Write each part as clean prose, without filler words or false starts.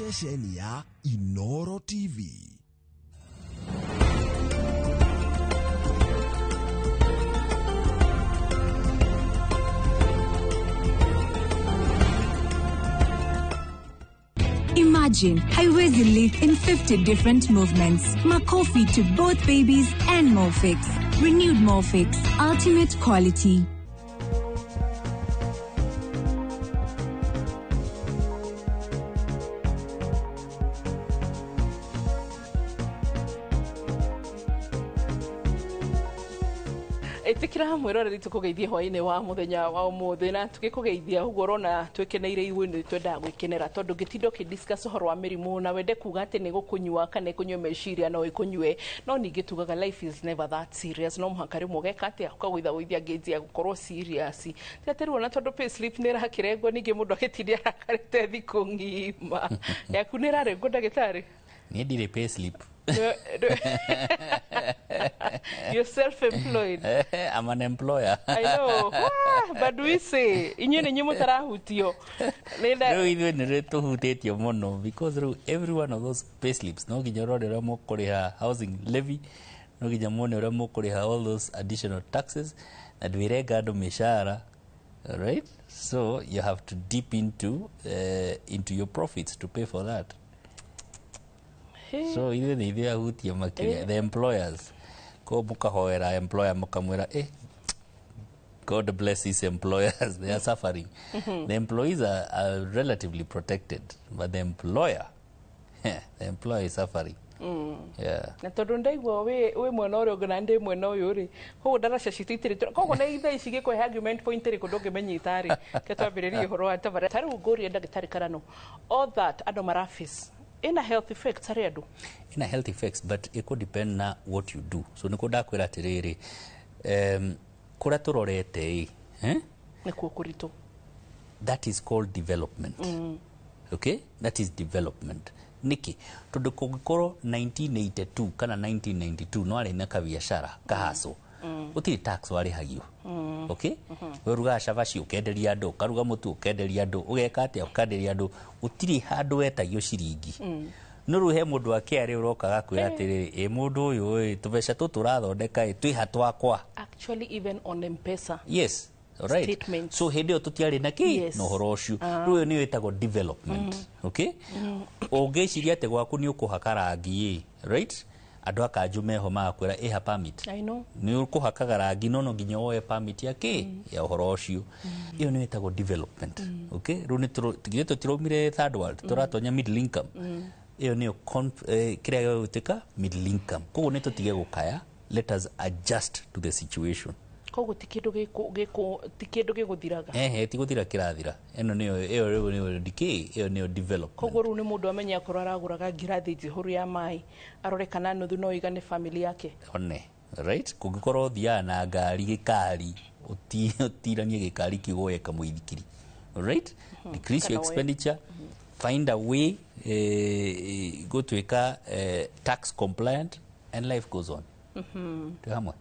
Ceceni ya Inoro TV. Imagine haiwezi leak in 50 different movements. Makofi to both babies and Molfix. Renewed Molfix. Ultimate quality. Ĩtĩkĩra mwĩroreri, tũkũgeithie hwaĩ-inĩ wa mũthenya wa ũmũthĩ, na tũgĩkũgeithia ũguo ũrona twĩkeneire ithuĩ nĩ twendaga gwĩkenera, tondũ ngĩtinda ũkĩdiscuss ũhoro wa mĩrimũ na wende kuga atĩ nĩ gũkũnyua kana ĩkũnyue meciria, no ĩkũnyue, no ningĩ tugaga life is never that serious. No mũhaka rĩmwe ũgeka atĩa, ũkagũithagũithia ngĩnji ya gũkorwo serious, ti atĩ rĩu ona tondũ pay slip nĩ ĩrakĩrengwo, ningĩ mũndũ agĩtinda arakarĩte thikũ ng'ima. Yaku nĩ ĩrarengwo, ndagĩtarĩ? Niĩ ndirĩ pay slip. You're self-employed. I'm an employer. I know. Ah, but we say inyuĩ nĩ inyuĩ mũtarahutio. Rĩu ithuĩ nĩ tũhutĩtio mũno, because rĩu every one of those pay slips no nginya ũrore ũrĩa mũkũrĩha housing levy, no nginya muone ũrĩa mũkũrĩha all those additional taxes, na ndwĩrenga andũ mĩcara, right? So you have to dip into your profits to pay for that. So ithuĩ nĩ ithuĩ ahutie makĩria, the employers. Ko mũkahoera employer, mũkamwĩra, "God bless his employers, they are suffering." The employees are relatively protected, but the employer is suffering, yeah. Na tondũ ndaigua wĩ mwena ũrĩa ũngĩ na ndĩ mwena ũyũ rĩ, koguo ndaraca citũ itirĩ, koguo na thaa ici gĩkũhe argument point ĩrĩkũ ndũngĩmenyita rĩ, ke twambĩrĩrie ũhoro wa tabarĩra. Ta rĩu ngũrie ndagĩtarĩ Karano, all that andũ maraface ina health effects harĩ andũ? Ina health effects, but it could depend na what you do. So nĩkũ ndakwĩra atĩrĩrĩ, kũrĩa tũrorete ĩ, eh? Nĩkuo kũritũ. That is called development. Okay, that is development. Nĩkĩ? Tondũ kũngĩkorwo 1982 kana 1992 no arĩ na kabiacara kahaco, gũtirĩ tax warĩhagio. Okay, we ũrugaga cabaci ũkenderia andũ, ũkaruga mũtu ũkenderia andũ, ũgeka atĩa ũkenderia andũ, gũtirĩ handũ wetagio ciringi. No rĩu he mũndũ wa KRA ũroka agakwĩra atĩrĩrĩ, ĩ mũndũ ũyũ ĩ, tũbeca tũtũ ũrathondeka ĩ, twĩha twakwa. Actually, even on M-Pesa Yes, right. statements. So hĩndĩ ĩyo tũtiarĩ na kĩ na ũhoro ũcio. Rĩu ũyũ nĩyo ĩtagwo development. Okay, ũngĩciria atĩ gwaku nĩ ũkũhaka rangi ĩ, right, andũ a kanjũ meho magakwĩra ĩha permit. I know. Nĩ ũkũhakaga rangi, no nginya woe permit ya kĩ, ya ũhoro ũcio. Ĩyo nĩyo ĩtagwo development. Okay, rĩu nĩ githĩ tũtiraumire third world, tũratonya middle income. Ĩyo nĩyo kĩrĩa gĩgũtuĩka middle income. Koguo nĩ tũtige gũkaya, let us adjust to the situation. Koguo ti kĩndũ ti kĩndũ gĩgũthiraga. Ehe, ti gũthira kĩrathira. Ĩno nĩyo, ĩyo rĩu nĩyo decay, ĩyo nĩyo development. Koguo rĩu nĩ mũndũ amenye akorwo aragũraga ngirathi njihũru ya maĩ, arore kana nuthu no ĩgane family yake. One, right, kũngĩkorwo ũthiaga na ngari gĩkari, ũtiranie gĩkari kĩu woye kamũithikiri, right? Decrease your Kana woe- expenditure, find a way gũtuĩka tax compliant, and life goes on. Twĩ hamwe.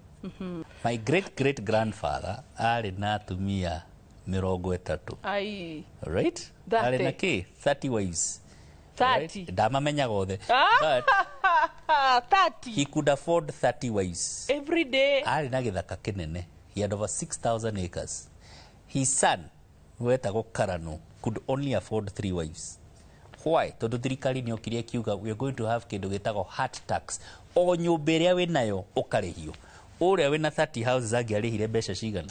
My great great grandfather arĩ na atumia 30. Ai. Right? 30. Arĩ na kĩ, 30 wives. 30. Right? Ndamamenyaga othe, but 30. he could afford 30 wives. Every day. Arĩ na gĩthaka kĩnene. He had over 6000 acres. His son wetagwo Karano could only afford three wives. Why? Tondũ thirikari nĩ okire ĩkiuga, "We are going to have kĩndũ gĩtagwo hut tax, o nyũmba ĩrĩa wĩ nayo ũkarĩhio." Ũrĩa wĩna 30 houses angĩarĩhire mbeca cigana?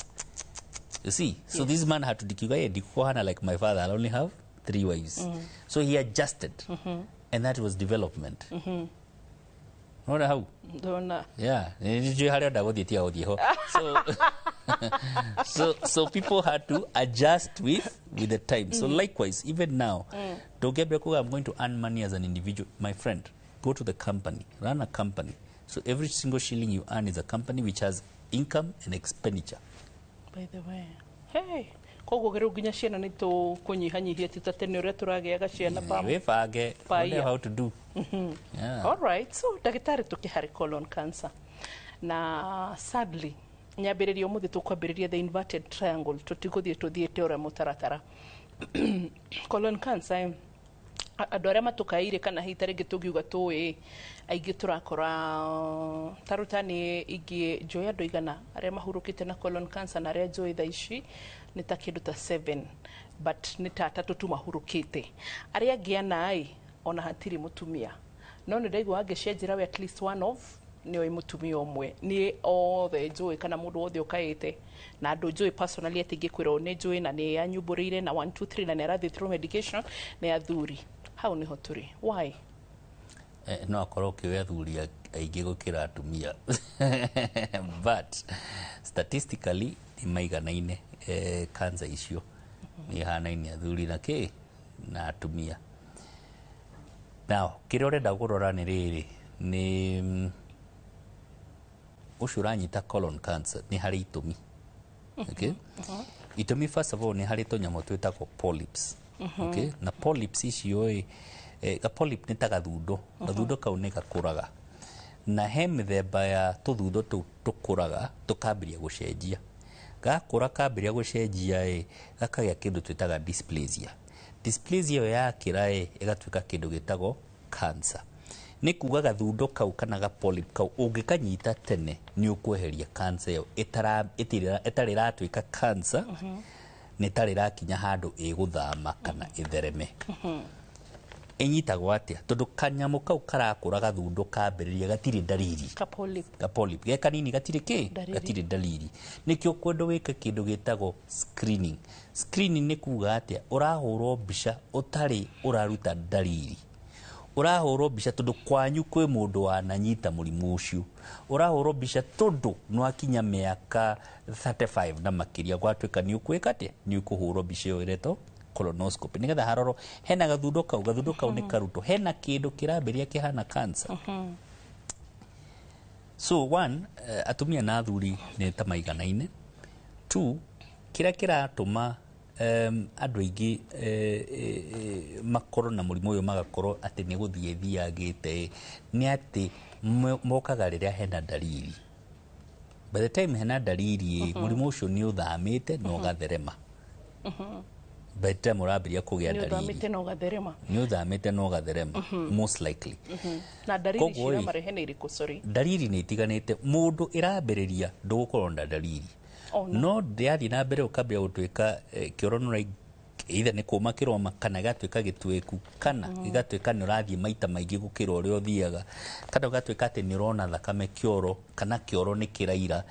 You see? So this man had to dikiuga, "Yeah, ndikuhana like my father, I'll only have three wives." So he adjusted, and that was development. Unaona hau? Ndona. Yeah, nĩnjũĩ harĩa ndagũthiĩ, tiga gũthiĩ ho. So people had to adjust with the time. So likewise, even now, ndũngĩambia kuga, "I'm going to earn money as an individual." My friend, go to the company, run a company. So every single shilling you earn is a company which has income and expenditure. By the way, hey, koguo rĩu nginya ciana nĩ tũkũnyihanyihia, ti ta tene ũrĩa tũragĩaga ciana Wĩbange. Paia. Wone how to do, yeah. All right, so ndagĩtarĩ, tũkĩharĩ colon cancer, na sadly nyambĩrĩria ũmũthĩ tũkwambĩrĩria the inverted triangle, tũtigũthiĩ tũthiĩte ũrĩa mũtaratara. Colon cancer, Andũ arĩa matũkaĩire kana hihi ta rĩngĩ tũngiuga tũĩ aingĩ tũrakora ta rĩu ta niĩ ingĩ njũĩ andũ igana arĩa mahurũkĩte na colon cancer, na arĩa njũĩ thaa ici nĩ ta kĩndũ ta 7, but nĩ ta atatũ tu mahurũkĩte. Arĩa angĩ ana ĩ ona hatirĩ mũtumia, no nĩ ndaigua angĩcenjera we at least one of nĩ oĩ mũtumia ũmwe. Niĩ othe njũĩ kana mũndũ wothe ũkaĩte na andũ njũĩ personally atĩ ingĩkwĩra ũũ nĩ njũĩ na nĩ anyumbũrĩire na 1 2 3 na nĩ arathiĩ through medication nĩ athuri. Hau nĩho tũrĩ. Why? No akorwo ũkĩoya athuri aingĩ gũkĩra atumia, but statistically nĩ maiganaine. Cancer icio nĩ ihanaine athuri na kĩ na atumia. Now kĩrĩa ũrenda kũrora nĩ rĩrĩ, nĩ ũcio ũranyita colon cancer nĩ harĩ itũmi, okay? Itũmi, first of all, nĩ harĩ tũnyamũ twĩtagwo polyps, okay? Na polyps icio ĩ ga polyp nĩ ta gathundo. Gathundo kau nĩ gakũraga, na he mĩthemba ya tũthundo tũu tũkũraga tũkambĩrĩria gũcenjia. Gakũra kambĩrĩria gũcenjia ĩ gakagĩa kĩndũ twĩtaga dysplasia. Dysplasia ĩyo yakĩra ĩ ĩgatuĩka kĩndũ gĩtagwo cancer. Nĩ kuga gathundo kau kana ga polyp kau ũngĩkanyita tene nĩ ũkweheria cancer ĩyo ĩtarĩ ĩratuĩka cancer, nĩ ĩtarĩ ĩrakinya handũ ĩgũthama kana ĩthereme. Ĩnyitagwo atĩa? Tondũ kanyamũ kau karakũra gathundo kambĩrĩria gatirĩ ndariri. Ka polyp. Ga polyp ge kanini gatirĩ kĩ? Ndariri. Gatirĩ ndariri. Nĩkĩo kwenda wĩke kĩndũ gĩtagwo screening. Screening nĩ kuga atĩa? Ũrahũrwo mbica ũtarĩ ũraruta ndariri. Ũrahũrwo mbica tondũ kwanyu kwĩ mũndũ wananyita mũrimũ ũcio. Ũrahũrwo mbica tondũ nĩwakinya mĩaka 35 na makĩria, gwatuĩka nĩ ũkwĩka atĩa? Nĩ ũkũhũrwo mbica ĩyo ĩretwo colonoscopy nĩgetha harorwo hena gathundo kau. Gathundo kau nĩ karutwo hena kĩndũ kĩrambĩrĩria kĩhana cancer. So one, atumia na athuri nĩ ta maiganaine. Two, kĩrĩa kĩratũma andũ aingĩ makorwo na mũrimũ ũyũ magakorwo atĩ nĩ gũthiĩ thiagĩte nĩ atĩ mokaga rĩrĩa hena ndariri. By the time hena ndariri, mũrimũ ũcio nĩ ũthamĩte na ũgatherema. By the time ũrambĩrĩria kũgĩa nĩ ndariri, ũthamĩte na ũgatherema. Nĩ ũthamĩte na ũgatherema most likely. Na ndariri Koguo ĩ, ciramarehe nĩ irĩkũ? Sorry. Ndariri nĩ itiganĩte. Mũndũ ĩrambĩrĩria ndũgũkorwo na ndariri, Ona. no ndĩrathiĩ na mbere ũkambĩrĩria gũtuĩka kĩoro nĩ either nĩ kũma kĩroma kana gĩgatuĩka gĩtuĩku kana gĩgatuĩka nĩ ũrathiĩ maita maingĩ gũkĩra ũrĩa ũthiaga, kana ũgatuĩka atĩ nĩ ũrona thakame kĩoro kana kĩoro nĩ kĩraira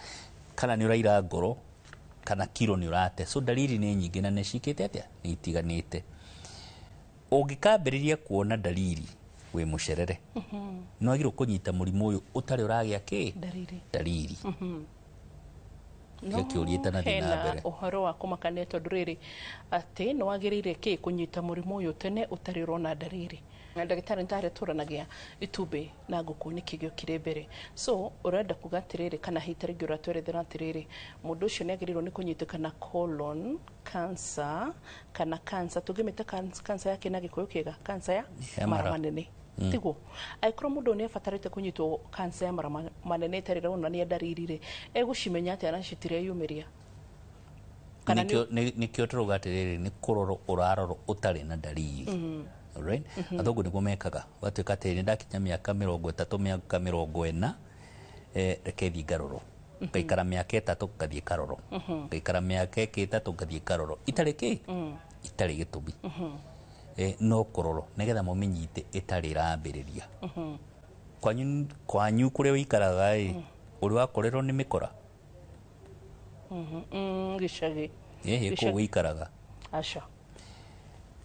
kana nĩ ũraira ngoro kana kiro nĩ ũrate. So ndariri nĩ nyingĩ na nĩ cikĩte atĩa? Nĩ itiganĩte. Ũngĩkambĩrĩria kuona ndariri wĩ mũcerere, nĩ wagĩrĩirwo kũnyita mũrimũ ũyũ ũtarĩ ũragĩa kĩ? Ndariri. Ndariri. No Kĩo kĩũria itanathiĩ na hena mbere. Ũhoro wa kũmakania tondũ rĩrĩ atĩ nĩ wagĩrĩire kĩ kũnyita mũrimũ ũyũ tene ũtarĩ ũrona ndariri. Na ndagĩtarĩ, nĩ tarĩa tũranagia itumbĩ na ngũkũ nĩkĩ gĩokire mbere. So ũrenda kuga atĩrĩrĩ kana hihi ta rĩngĩ ũratwerethera atĩrĩrĩ, mũndũ ũcio nĩ agĩrĩirwo nĩ kũnyitĩkana colon cancer kana cancer tũngĩmĩta cancer yake na Gĩkũyũ kĩega, cancer ya Ya mara mara. manene, tiguo? Angĩkorwo mũndũ nĩ abatarĩte kũnyitwo cancer ya mara manene ĩtarĩ ĩronania ndariri rĩ, egũcimenya atĩa na citireyumĩria kana Nĩkĩo tũrauga atĩrĩrĩ, nĩ kũrorwo ũrarorwo ũtarĩ na ndariri. Alright? Athũngũ nĩguo mekaga. Ũgatuĩka atĩrĩ, nĩ ndakinya mĩaka 30, mĩaka 40, reke thiĩ ngarorwo. Ngaikara mĩaka 3 ngathiĩ karorwo, ngaikara mĩaka ĩngĩ 3 ngathiĩ karorwo itarĩ kĩ, itarĩ gĩtũmi. No kũrorwo nĩgetha mũmĩnyite ĩtarĩ ĩrambĩrĩria. Kwanyu kũrĩa ũikaraga ĩ, ũrĩ wakorerwo nĩ mĩkora? Gĩcagi. Ĩhĩ, kũu Gĩcagi. ũikaraga. Aca.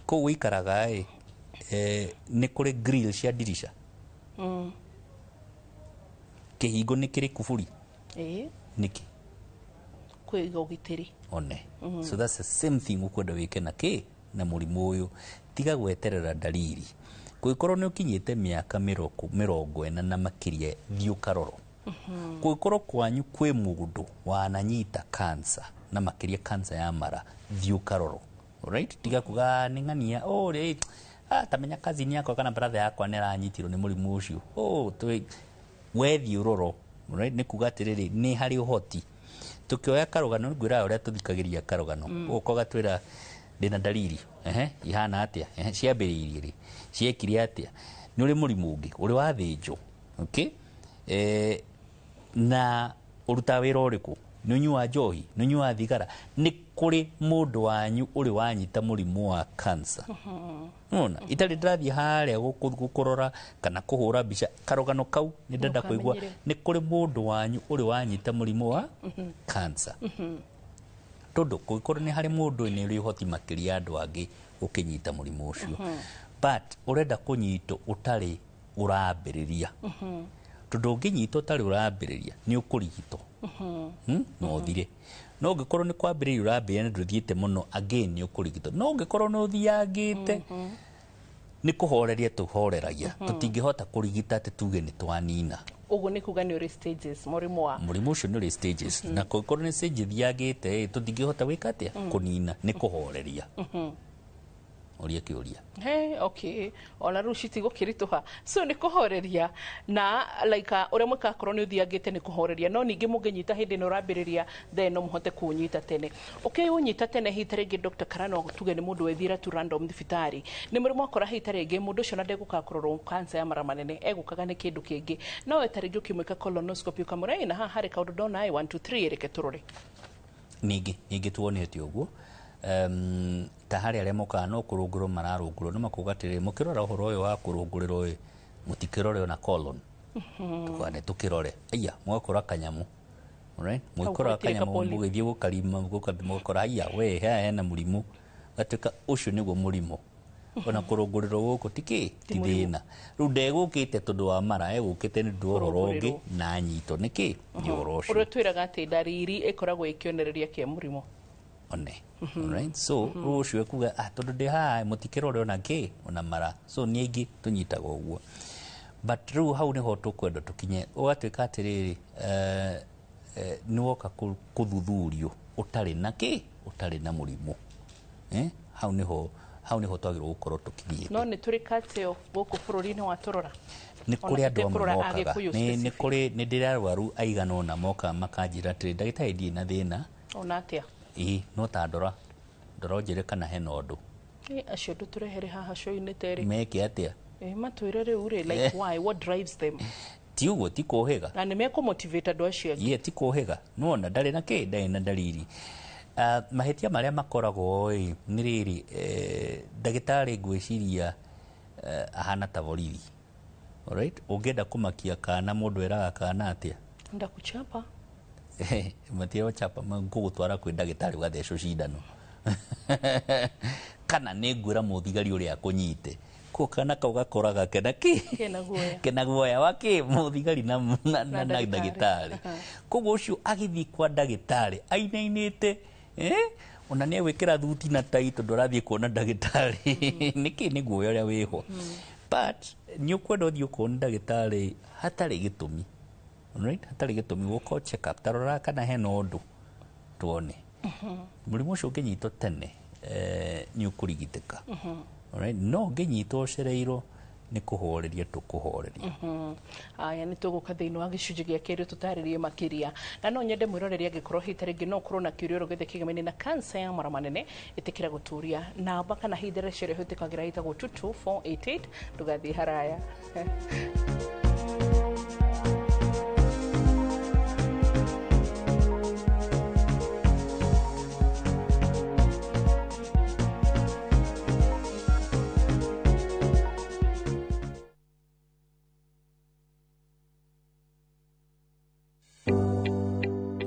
Kũu ũikaraga ĩ, nĩ kũrĩ grill cia ndirica? Kĩhingo nĩ kĩrĩ kuburi? Ĩĩ. Nĩkĩ? Kũiga ũgitĩri. One, so that's the same thing ũkwenda wĩke na kĩ na mũrimũ ũyũ. Tiga gweterera ndariri. Kũngĩkorwo nĩ ũkinyĩte mĩaka 40 na makĩria, thiĩ ũkarorwo. Kũngĩkorwo kwanyu kwĩ mũndũ wananyita cancer na makĩria cancer ya mara, thiĩ ũkarorwo. Alright? Tiga kuga nĩ ng'ania, oh, rĩ tamenya cousin yakwa kana brother yakwa nĩ aranyitirwo nĩ mũrimũ ũcio. Oh, wethiĩ ũrorwo. Alright? Nĩ kuga atĩrĩrĩ, nĩ harĩ ũhoti. Tukĩoya karũgano, ngwĩraga ũrĩa tũthikagĩria karũgano, ũka ũgatwĩra Ndĩna ndariri, ehe, ihana atĩa, ehe, ciambĩrĩirie rĩ, ciekire atĩa, nĩ ũrĩ mũrimũ ũngĩ ũrĩ wathĩnjwo, okay, na ũrutaga wĩra ũrĩkũ, nĩ ũnyuaga njohi, nĩ ũnyuaga thigara, nĩ kũrĩ mũndũ wanyu ũrĩ wanyita mũrimũ wa cancer. Nona itarĩ ndĩrathiĩ harĩa gũkũrora kana kũhũra mbica karũgano kau nĩ ndenda kũigua nĩ kũrĩ mũndũ wanyu ũrĩ wanyita mũrimũ wa cancer. Tondũ kũngĩkorwo nĩ harĩ mũndũ nĩ ũrĩ ũhoti makĩria andũ angĩ ũkĩnyita mũrimũ ũcio, but ũrenda kũnyitwo ũtarĩ ũrambĩrĩria, tondũ ũngĩnyitwo ũtarĩ ũrambĩrĩria nĩ ũkũrigitwo na ũthire. No ũngĩkorwo nĩ kwambĩrĩria ũrambĩrĩria na ndũthiĩte mũno, again nĩ ũkũrigitwo. No ũngĩkorwo nĩ ũthiangĩte nĩ kũhoreria tũhoreragia, tũtingĩhota kũrigita atĩ tuge nĩ twanina. Ũguo nĩ kuga nĩ ũrĩ stages mũrimũ wa mũrimũ ũcio nĩ ũrĩ stages, na kũngĩkorwo nĩ stage ĩthiangĩte tũtingĩhota gwĩka atĩa, kũnina, nĩ kũhoreria. Ũria kĩũria. Hey, okay, ona rĩu citigũkĩritũha, so nĩ kũhoreria na like ũrĩa mwĩkaga korwo nĩ ũthiangĩte nĩ kũhoreria, no ningĩ mũngĩnyita hĩndĩ ĩno ũrambĩrĩria, then no mũhote kũũnyita tene. Ũkĩũnyita tene hihi ta rĩngĩ Dr. Karano tuge nĩ mũndũ wethiĩra tu random thibitarĩ, nĩ mũrimũ wakora hihi ta rĩngĩ mũndũ ũcio ona ndegũkaga kũrorwo cancer ya mara manene, egũkaga nĩ kĩndũ kĩngĩ, no we ta rĩngĩ ũkĩmwĩka colonoscopy ũkamwĩra ĩ na haha harĩ kaũndũ ndona ĩ 1 2 3 reke tũrore. Ningĩ tuonete ũguo ta harĩ arĩa mokaga no kũrũngũrwo mararũngũrwo, no makuga atĩrĩrĩ, mũkĩrora ũhoro ũyũ wa kũrũngũrĩrwo ĩ, mũtikĩrore ona colon, tukane tũkĩrore, aya mũgakora kanyamũ, alright, mũgĩkora kanyamũ mũgĩthiĩ gũkarima mũgakora aya we haha hena mũrimũ, gatuĩka ũcio nĩguo mũrimũ. Ona kũrũngũrĩrwo gũkũ ti kĩ, ti thĩna. Rĩu ndegũkĩte tondũ wa mara, egũkĩte nĩ ũndũ wa ũhoro ũngĩ na anyitwo nĩ kĩ, nĩ ũhoro ũcio. Ũrĩa twĩraga atĩ ndariri ĩkoragwo ĩkĩonereria kĩa mũrimũ. One. Alright, so rĩu ũcio ekuga tondũ ndĩ haha mũtikĩrore ona kĩ, ona mara, so nĩ aingĩ tũnyitaga ũguo. But rĩu hau nĩho tũkwenda tũkinye, ũgatuĩka atĩrĩrĩ, nĩ woka kũthuthurio ũtarĩ na kĩ, ũtarĩ na mũrimũ. Hau nĩho twagĩrĩirwo gũkorwo tũkinyĩte. No nĩ tũrĩ culture gũkũ bũrũri-inĩ wa tũrora. Nĩ kũrĩ andũ amwe mokaga, nĩ kũrĩ, nĩ ndĩrĩ arwaru aigana ũna mokaga makanjĩra atĩrĩ, ndagĩtarĩ ndirĩ na thĩna. Ona atĩa? Ĩĩ, no ta ndora ũnjĩre kana hena ũndũ. Acio ndũtũrehere haha show-inĩ terĩ. Meke atĩa? Matwĩre rĩu rĩ, like why, what drives them? Ti ũguo, ti kũhĩga. Na nĩ mekũmotivate andũ acio angĩ. Ĩĩ, ti kũhĩga. Nĩwona ndarĩ na kĩ, ndarĩ na ndariri. Mahĩtia marĩa makoragwo ĩ, nĩ rĩrĩ, ndagĩtarĩ ngwĩciria ahana ta borithi. Alright, ũngĩenda kũmakia kana mũndũ eraga kana atĩa? Ndakuchapa. Matireo chapa, ngũgũtwara kwĩ ndagĩtarĩ ũgathecwo cindano. Kana nĩ ngwĩra mũthigari ũrĩa akũnyite. Koguo kana kau gakoraga kena kĩ? Kena guoya. Kena guoya wa kĩ? Mũthigari na ndagĩtarĩ. Koguo ũcio agĩthiĩ kwa ndagĩtarĩ ainainĩte, ona nĩ egwĩkĩra thuti na tai tondũ arathiĩ kuona ndagĩtarĩ. Nĩkĩ? Nĩ guoya ũrĩa wĩho. But nĩ ũkwenda ũthiĩ ũkona ndagĩtarĩ hatarĩ gĩtũmi. Alright, hatarĩ gĩtũmi gũka check up, tarora kana hena ũndũ tuone. Mũrimũ ũcio ũngĩnyitwo tene nĩ ũkũrigitĩka. Alright, no ũngĩnyitwo ũcereirwo nĩ kũhoreria tũkũhoreria. Aya, nĩ tũgũka thĩinĩ wa gĩcunjĩ gĩa kerĩ tũtarĩrie makĩria. Na no nyende mwĩroreri angĩkorwo hihi ta rĩngĩ no ũkorwo na kĩũria oro gĩothe kĩgemaine na cancer ya mara manene, ĩtĩkĩra gũtũria namba kana hihi ndereca ĩrĩa ĩhũthĩkagĩra ĩtagwo 22488, ndũgathiĩ haraya.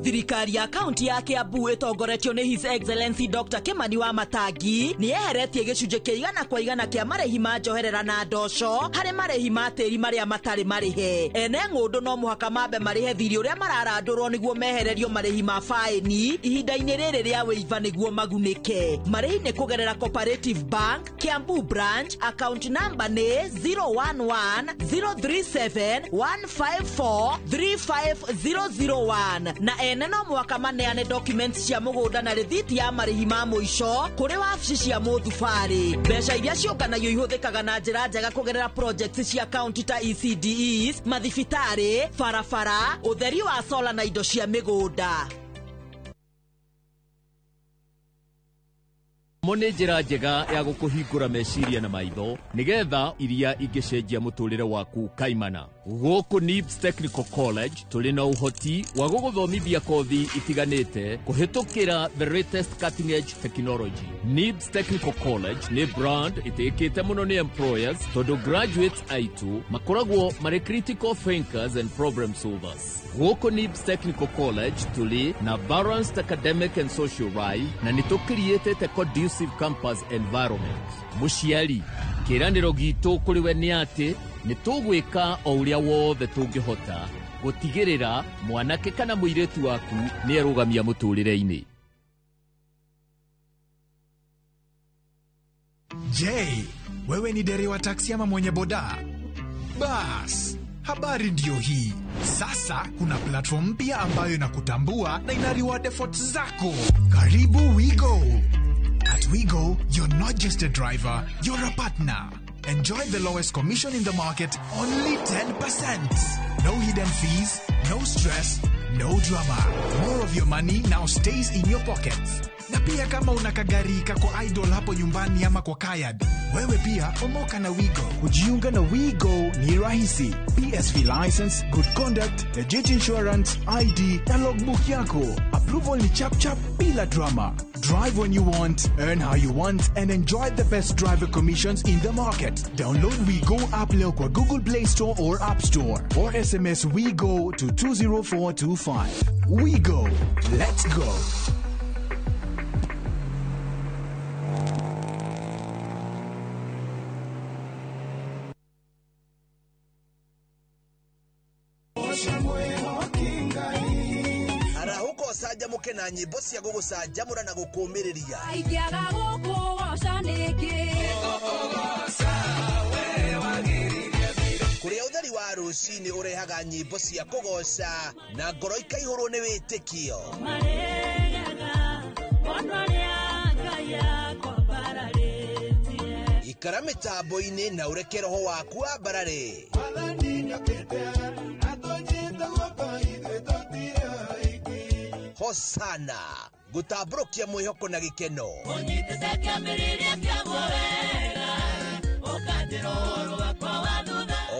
Thirikari ya kaunti ya Kiambu ĩtongoretio nĩ His Excellency Dr. Kimani wa Matangi nĩ yeheretie gĩcunjĩ kĩa 100% kĩa marĩhi ma njoherera na ndoco harĩ marĩhi ma tĩri marĩa matarĩ marĩhe. Ene ng'ũndũ no mũhaka mambe marĩhe thirĩ ũrĩa mararandũrwo nĩguo mehererio marĩhi ma faĩni ihinda-inĩ rĩrĩ rĩa wĩiva nĩguo magunĩke. Marĩhi nĩ kũgerera Cooperative Bank, Kiambu Branch, account number nĩ 011 037 154 35001 na ene no mũhaka maneane documents cia mũgũnda na rĩthiti ya marĩhi ma mũico kũrĩ wabici cia mũthubarĩ. Mbeca iria ciũnganagio ihũthĩkaga na njĩra njega kũgerera projects cia county ta ECDEs, mathibitarĩ, barabara, ũtheri wa solar na indo cia mĩgũnda. Gĩthomo nĩ njĩra njega ya gũkũhingũra meciria na maitho nĩgetha iria ingĩcenjia mũtũrĩre waku kaimana. Gũkũ NIBS Technical College tũrĩ na ũhoti wa gũgũthomithia kothi itiganĩte kũhĩtũkĩra the latest cutting edge technology. NIBS Technical College nĩ brand ĩtĩkĩte mũno nĩ employers tondũ graduates aitũ makoragwo marĩ critical thinkers and problem solvers. Gũkũ NIBS Technical College tũrĩ na balanced academic and social life na nĩ tũkiriĩtĩte conducive campus environment. Mũciari, kĩĩranĩro gitũ kũrĩ we nĩ atĩ nĩ tũgwĩka o ũrĩa wothe tũngĩhota gũtigĩrĩra mwanake kana mũirĩtu waku nĩ erũgamia mũtũrĩre-inĩ. Je, wewe ni dereva taksi ama mwenye boda? Bas, habari ndiyo hii. Sasa kuna platform mpya ambayo inakutambua na ina reward efforts zako. Karibu WeGo. At WeGo, you're not just a driver, you're a partner. Enjoy the lowest commission in the market, only 10%. No hidden fees, no stress, no drama. More of your money now stays in your pockets. Na pia kama una kagari kako idle hapo nyumbani ama kwa kayad, wewe pia omoka na WeGo. Kujiunga na WeGo ni rahisi. PSV license, good conduct, legit insurance, ID na logbook yako. Approval ni chap chap bila drama. Drive when you want, earn how you want, and enjoy the best driver commissions in the market. Download WeGo app leo kwa Google Play Store or App Store, or SMS WeGo to 20425. WeGo. Let's go. Arahũka ũcanjamũke na nyĩmbo cia gũgũcanjamũra na gũkũũmĩrĩria. Ingĩaga gũkũgoca nĩkĩ? Kũrĩa ũtheri wa rũcinĩ ũrehaga nyĩmbo cia kũgoca na ngoro ikaihũrwo nĩ wĩtĩkio. Ikara mĩtambo-inĩ na ũreke roho waku wambarare. Hosana gũtambũrũkia mwĩhoko na gĩkeno.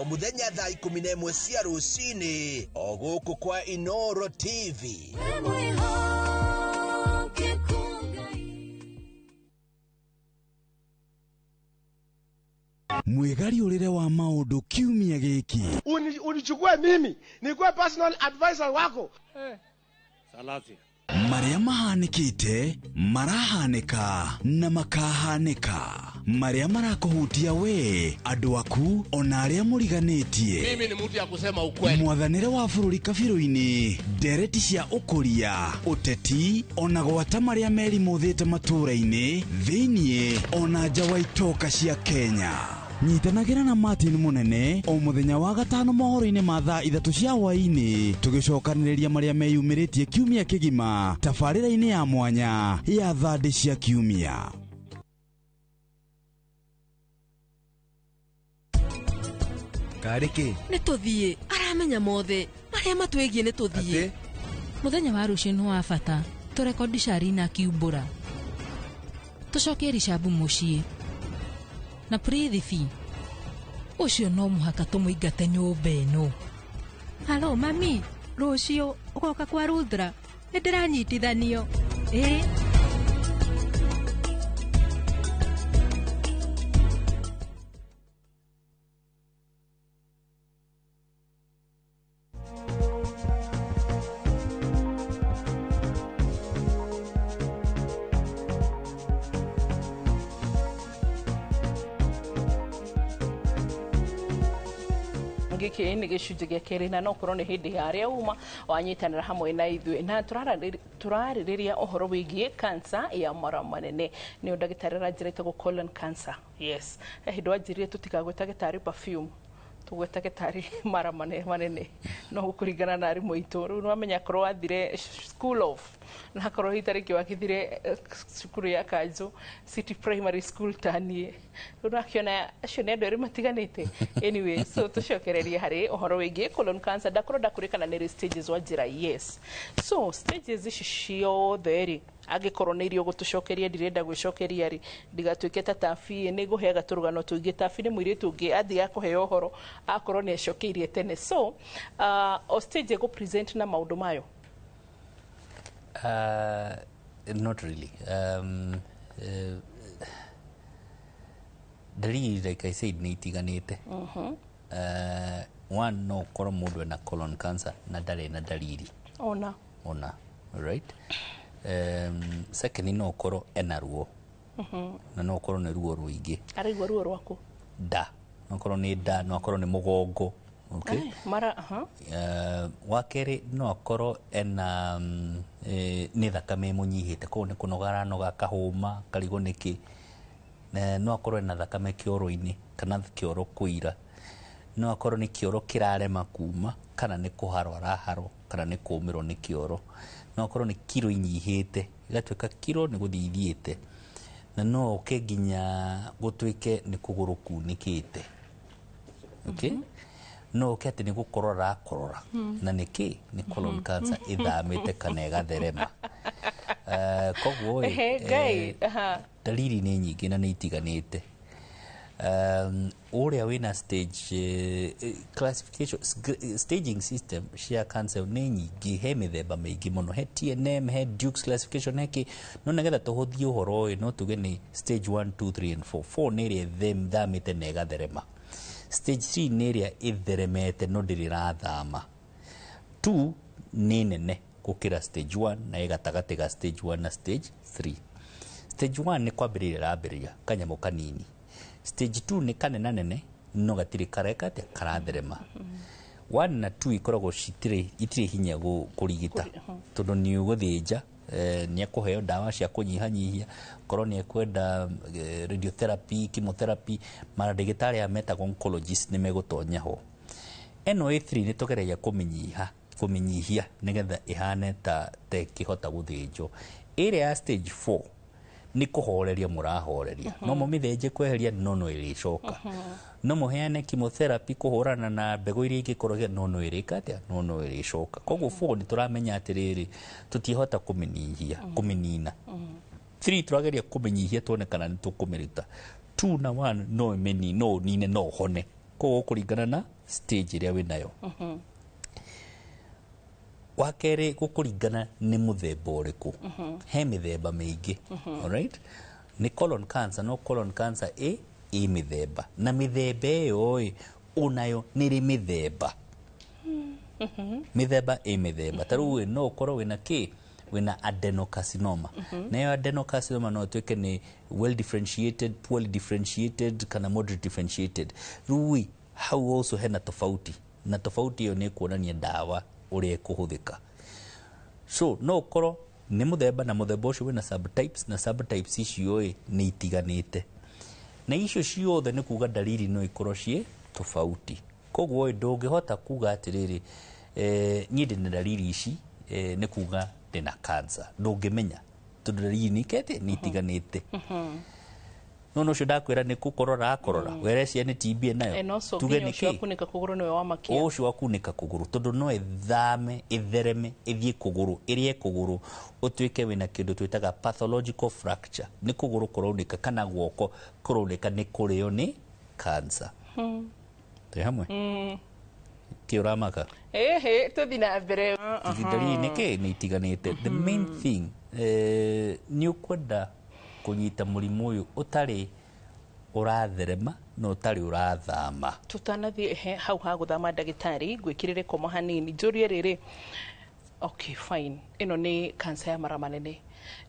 O mũthenya thaa 11 cia rũcinĩ o gũkũ kwa Inoro TV. Mwĩgariũrĩre wa maũndũ kiumia gĩkĩ. Unichukue mimi nikuwe personal advisor wako. Marĩa mahanĩkĩte, marahanĩka na makahanĩka. Marĩa marakũhutia we, andũ aku, ona arĩa mũriganĩtie. Mimi ni mtu ya kusema ukweli. Mwathanĩre wa bũrũri kabirũ-inĩ, ndereti cia ũkũria, ũteti, ona gwata marĩa merimũthĩte matũũra-inĩ, thĩiniĩ, ona nja wa itoka cia Kenya. Nyitanagĩra na Martin Mũnene o mũthenya wa gatano mohoro-inĩ ma thaa 3 cia hwaĩ-inĩ, tũgĩcokanĩrĩria marĩa meyumĩrĩtie kiumia kĩgima tabarĩra-inĩ ya mwanya ya thandĩ cia kiumia. Karĩ kĩ? Nĩ tũthiĩ, aramenya mothe marĩa matwĩgiĩ nĩ tũthiĩ. Mũthenya wa rũciũ nĩ wa bata, tũrekondi Sharina akiumbũra, tũcokie Rishabu mũciĩ na Prithvi ũcio no mũhaka tũmũingate nyũmba ĩno. Halo mami, rũciũ ũgoka kwa Rudra, nĩ ndĩranyitithanio. Ĩ Gĩkĩ nĩ gĩcunjĩ gĩa kerĩ na no korwo nĩ hĩndĩ ya arĩa uma wanyitanĩra hamwe na ithuĩ na tũrarĩrĩria ũhoro wĩgiĩ cancer ya mara manene. Nĩyo ndagĩtarĩ aranjĩra ĩtagwo colon cancer. Yes, he hĩndĩ wanjĩrire tũtikagwetage tarĩ perfume, tũgwetage tarĩ mara manene, no gũkũringana na arimũ aitũ. Rĩu nĩwamenya korwo wathire school of na akorwo hihi tarĩngĩ wakĩthire cukuru ya Kanjũ City Primary School ta niĩ, rĩu nakĩona acio nĩ andũ erĩ matiganĩte. Anyway, so tũcokererie harĩ ũhoro wĩgiĩ colon cancer. Ndakorwo ndakũrĩkana nĩ stages wa njĩra. Yes, so stages ici ciothe rĩ, Angĩkorwo nĩ irio gũtũcokeria, ndirenda gwĩcokeria rĩ, ndigatuĩke ta Tabi. Nĩ ngũheaga tũrũgano tũingĩ. Tabi nĩ mũirĩtu ũngĩ athiaga kũheo ũhoro akorwo nĩ acokeirie tene. So o stage ĩgũ present na maũndũ mayo? Not really. Dalili, like I said, nĩ itiganĩte. One, no ũkorwo mũndũ ena colon cancer na ndarĩ na dalili. Ona. Ona, right. Secondly, no ũkorwo ena ruo, na no ũkorwo nĩ ruo rũingĩ. Araigua ruo rwaku? Nda, no ũkorwo nĩ nda, no akorwo nĩ mũgongo, okay. Ai, mara aha. Wa kerĩ, no akorwo ena nĩ thakame ĩmũnyihĩte, koguo nĩ kũnoga aranoga, akahũma, akarigwo nĩkĩ. No akorwo ena thakame kĩoro-inĩ kana kĩoro kũira. No akorwo nĩ kĩoro kĩrarema kuma, kana nĩ kũharwo araharwo, kana nĩ kũmĩrwo nĩ kĩoro. No akorwo nĩ kiro inyihĩte, ĩgatuĩka kiro nĩ gũthiĩ ithiĩte, na no ũke nginya gũtuĩke nĩ kũgũrũ kunĩkĩte, okay? No ũke atĩ nĩ gũkorora akorora. Na nĩkĩ? Nĩ colon cancer ĩthamĩte kana ĩgatherema. Koguo ĩ, Ehe, Ngai. Dalili nĩ nyingĩ na nĩ itiganĩte. Ũrĩa wĩna stage classification, staging system cia cancer nĩ nyingĩ. He mĩthemba mĩingĩ mũno, he TNM, he Dukes classification, he kĩ, no nĩgetha tũhũthie ũhoro ũyũ, no tuge nĩ stage 1, 2, 3 and 4. 4 nĩ ĩrĩa ĩthamĩte na ĩgatherema. Stage 3 nĩ ĩrĩa ĩtheremete no ndĩrĩ ĩrathama. 2 nĩ nene gũkĩra stage 1 na ĩ gatagatĩ ga stage 1 na stage 3. Stage 1 nĩ kwambĩrĩria ĩrambĩrĩria, kanyamũ kanini. Stage 2 nĩ kanenanene no gatirĩ kareka atĩa, karatherema. 1 na 2 ikoragwo citirĩ, itirĩ hinya kũrigita, tondũ nĩ ũgũthĩnja, nĩ ekũheo ndawa cia kũnyihanyihia, korwo nĩ ekwenda radiotherapy, chemotherapy, mandagĩtarĩ aya metagwo oncologist nĩ megũtonya ho. Ĩno A3 nĩ tũgeragia kũmĩnyiha, kũmĩnyihia nĩgetha ĩhane ta ĩkĩhota gũthĩnjwo. Ĩrĩa ya stage 4 nĩ kũhoreria mũrahoreria, no mũmĩthĩnje kweheria, no ĩrĩcoka. No mũheane chemotherapy kũhũrana na mbegũ iria ingĩkorwo, no ĩrĩka atĩa, no ĩrĩcoka. Koguo 4 nĩ tũramenya atĩrĩrĩ, tũtiĩhota kũmĩnyihia, kũmĩnina. 3 tũrageria kũmĩnyihia tuone kana nĩ tũkũmĩruta. 2 na 1 no ĩmĩni, no ũnine, no ũhone. Koguo kũringana na stage ĩrĩa wĩnayo. Wa kerĩ, gũkũringana nĩ mũthemba ũrĩkũ. He mĩthemba mĩingĩ. Alright, nĩ colon cancer, no colon cancer ĩ mĩthemba, na mĩthemba ĩyo ĩ onayo nĩ ĩrĩ mĩthemba, mĩthemba ĩ mĩthemba. Ta rĩu ĩ, no ũkorwo wĩna kĩ, wĩna adenocarcinoma, na ĩyo adenocarcinoma no ĩtuĩke nĩ well differentiated, poorly differentiated kana moderate differentiated. Rĩu ĩ, hau also hena tofauti, na tofauti ĩyo nĩ kuonania ndawa ũrĩa ĩkũhũthĩka. So no ũkorwo nĩ mũthemba, na mũthemba ũcio wĩna subtypes, na subtypes icio ĩ nĩ itiganĩte, na icio ciothe nĩ kuga dalili no ikorwo ciĩ tofauti. Koguo ĩ, ndũngĩhota kuga atĩrĩrĩ, niĩ ndĩna dalili ici, nĩ kuga ndĩna cancer. Ndũngĩmenya, tondũ dalili nĩ ikete, nĩ itiganĩte. No ũcio ndakwĩra nĩ gũkorora akorora, werecia nĩ TB nayo. Na ũcio tuge nginya nĩ ũcio kĩ? Wakunĩka kũgũrũ nĩwe wamakia. Ũcio wakunĩka kũgũrũ, tondũ no ĩthame, ĩthereme, ĩthiĩ kũgũrũ, ĩrĩe kũgũrũ, ũtuĩke wĩna kĩndũ twĩtaga pathological fracture, nĩ kũgũrũ kũraunĩka kana guoko kũraunĩka, nĩ kũrĩo nĩ cancer. Twĩ hamwe? Kĩ ũramaka? Ĩhĩ, tũthiĩ na mbere. Dalili nĩ kĩ, nĩ itiganĩte. The main thing, nĩ ũkwenda kũnyita mũrimũ ũyũ ũtarĩ ũratherema na ũtarĩ ũrathama. Tutanathiĩ he hau ha gũthama, ndagĩtarĩ, ngwĩkĩrĩre koma hanini, njũrie rĩrĩ. Okay, fine, ĩno nĩ cancer ya mara manene,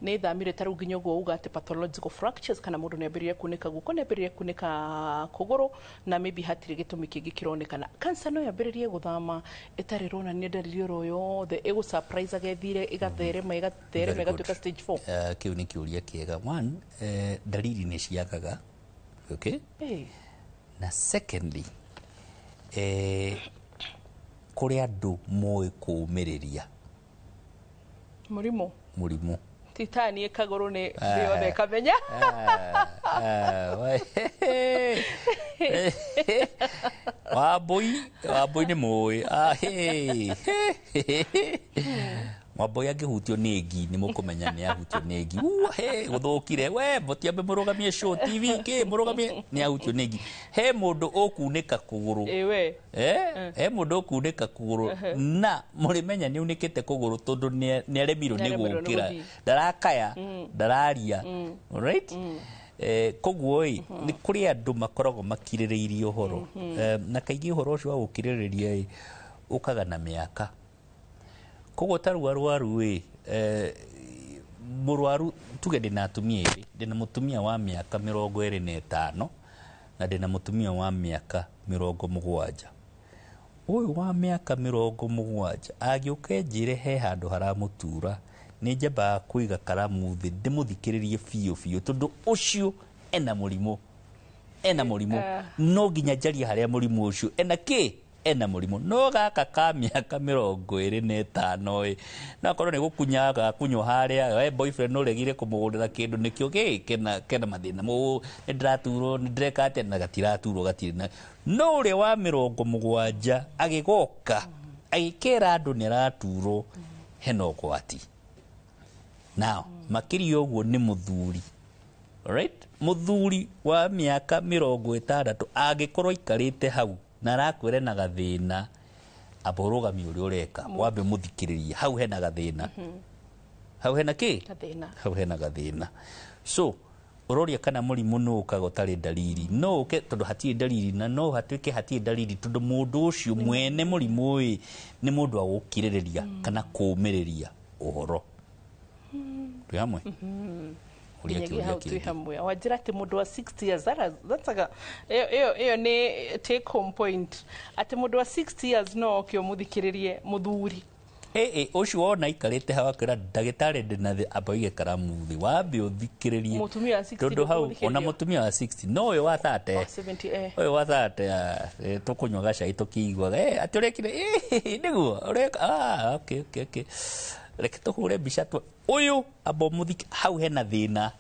nĩ thamire ta rĩu nginya ũguo uga atĩ pathological fractures, kana mũndũ nĩ ambĩrĩria kunĩka guoko, nĩ ambĩrĩria kunĩka kũgũrũ, na maybe hatirĩ gĩtũmi kĩngĩ kĩronekana. Cancer no yambĩrĩrie gũthama ĩtarĩ ĩronania ndariri oro yothe, ĩgũ surprise agethire, ĩgatherema, ĩgatherema, Very good. ĩgatuĩka stage 4? Kĩu nĩ kĩũria kĩega. One, dalili nĩ ciagaga, okay? Hey. Na secondly, kũrĩ andũ moĩ kũũmĩrĩria mũrimũ. Mũrimũ. Titani kagũrũ nĩ thĩ yothe ĩkamenya. Ah, Wambui, Wambui nĩ mũĩ. Ah, hey. Wambui angĩhutio nĩ ngi nĩ mũkũmenya nĩ ahutio nĩ ngi. He gũthũkire we mũtiambe mũrũgamie show TV kĩ mũrũgamie nĩ ahutio nĩ ngi. He mũndũ ũkunĩka kũgũrũ. Ĩwe. He mũndũ ũkunĩka kũgũrũ na mũrĩmenya nĩ unĩkĩte kũgũrũ tondũ nĩ aremirwo nĩ gũkĩra. Ndarakaya, ndararia. Alright? Koguo ĩ nĩ kũrĩ andũ makoragwo makirĩrĩirie ũhoro. Na kaingĩ ũhoro ũcio wa gũkirĩrĩria ĩ ũkaga na mĩaka. Koguo ta rĩu arwaru ĩ mũrwaru tuge ndĩna atumia erĩ, ndĩna mũtumia wa mĩaka 25 na ndĩna mũtumia wa mĩaka 70. Ũyũ wa mĩaka 70 agĩũka njĩre he handũ haramũtura nĩ njambaga kũiga karamu thĩ ndĩmũthikĩrĩrie biũ biũ tondũ ũcio ena mũrimũ, ena mũrimũ no nginya njarie harĩa mũrimũ ũcio ena kĩ ena mũrimũ. No gaka ka mĩaka 25 ĩ no akorwo nĩ gũkunya gakunywo harĩa we boyfriend ũregire kũmũgũrĩra kĩndũ nĩkĩo gĩ kena mathĩna nĩ ndĩraturwo nĩ ndĩreka atĩa na gatiraturwo gatirĩ na no ũrĩa wa 70 agĩgoka agĩkera andũ nĩ araturwo hena ũgwati. Now makĩria ũguo nĩ mũthuri. Alright? Mũthuri wa mĩaka 60 angĩkorwo aikarĩte hau na arakwĩra na gathĩna amba ũrũgamie ũrĩa ũreka wambe mũthikĩrĩrie hau hena gathĩna. Hau hena kĩ? Hau hena gathĩna. So ũroria kana mũrimũ no ũkaga ũtarĩ dalili. No ũke tondũ hatirĩ dalili na no hatuĩke hatirĩ dalili tondũ mũndũ ũcio mwene mũrimũ ĩ nĩ mũndũ wa gũkirĩrĩria kana kũũmĩrĩria ũhoro. Twĩ hamwe? Nginyagia hau twĩ hamwe. Wanjĩra atĩ mũndũ wa 60 years, that's a ĩyo nĩ take home point. Atĩ mũndũ wa 60 years no oke ũmũthikĩrĩrie mũthuri. Ũcio wona aikarĩte hau akwĩra ndagĩtarĩ ndĩna thĩ amba ũige karamu thĩ wambe ũthikĩrĩrie. Mũtumia wa 60 tondũ hau ona mũtumia wa 60 no ũyũ wa 30 70 ũyũ wa 30 tũkũnyua gacai tũkĩiguaga atĩ ũrekire nĩguo ũreka okay okay okay reke tũhũre mbica ũyũ amba ũmũthike hau hena thĩna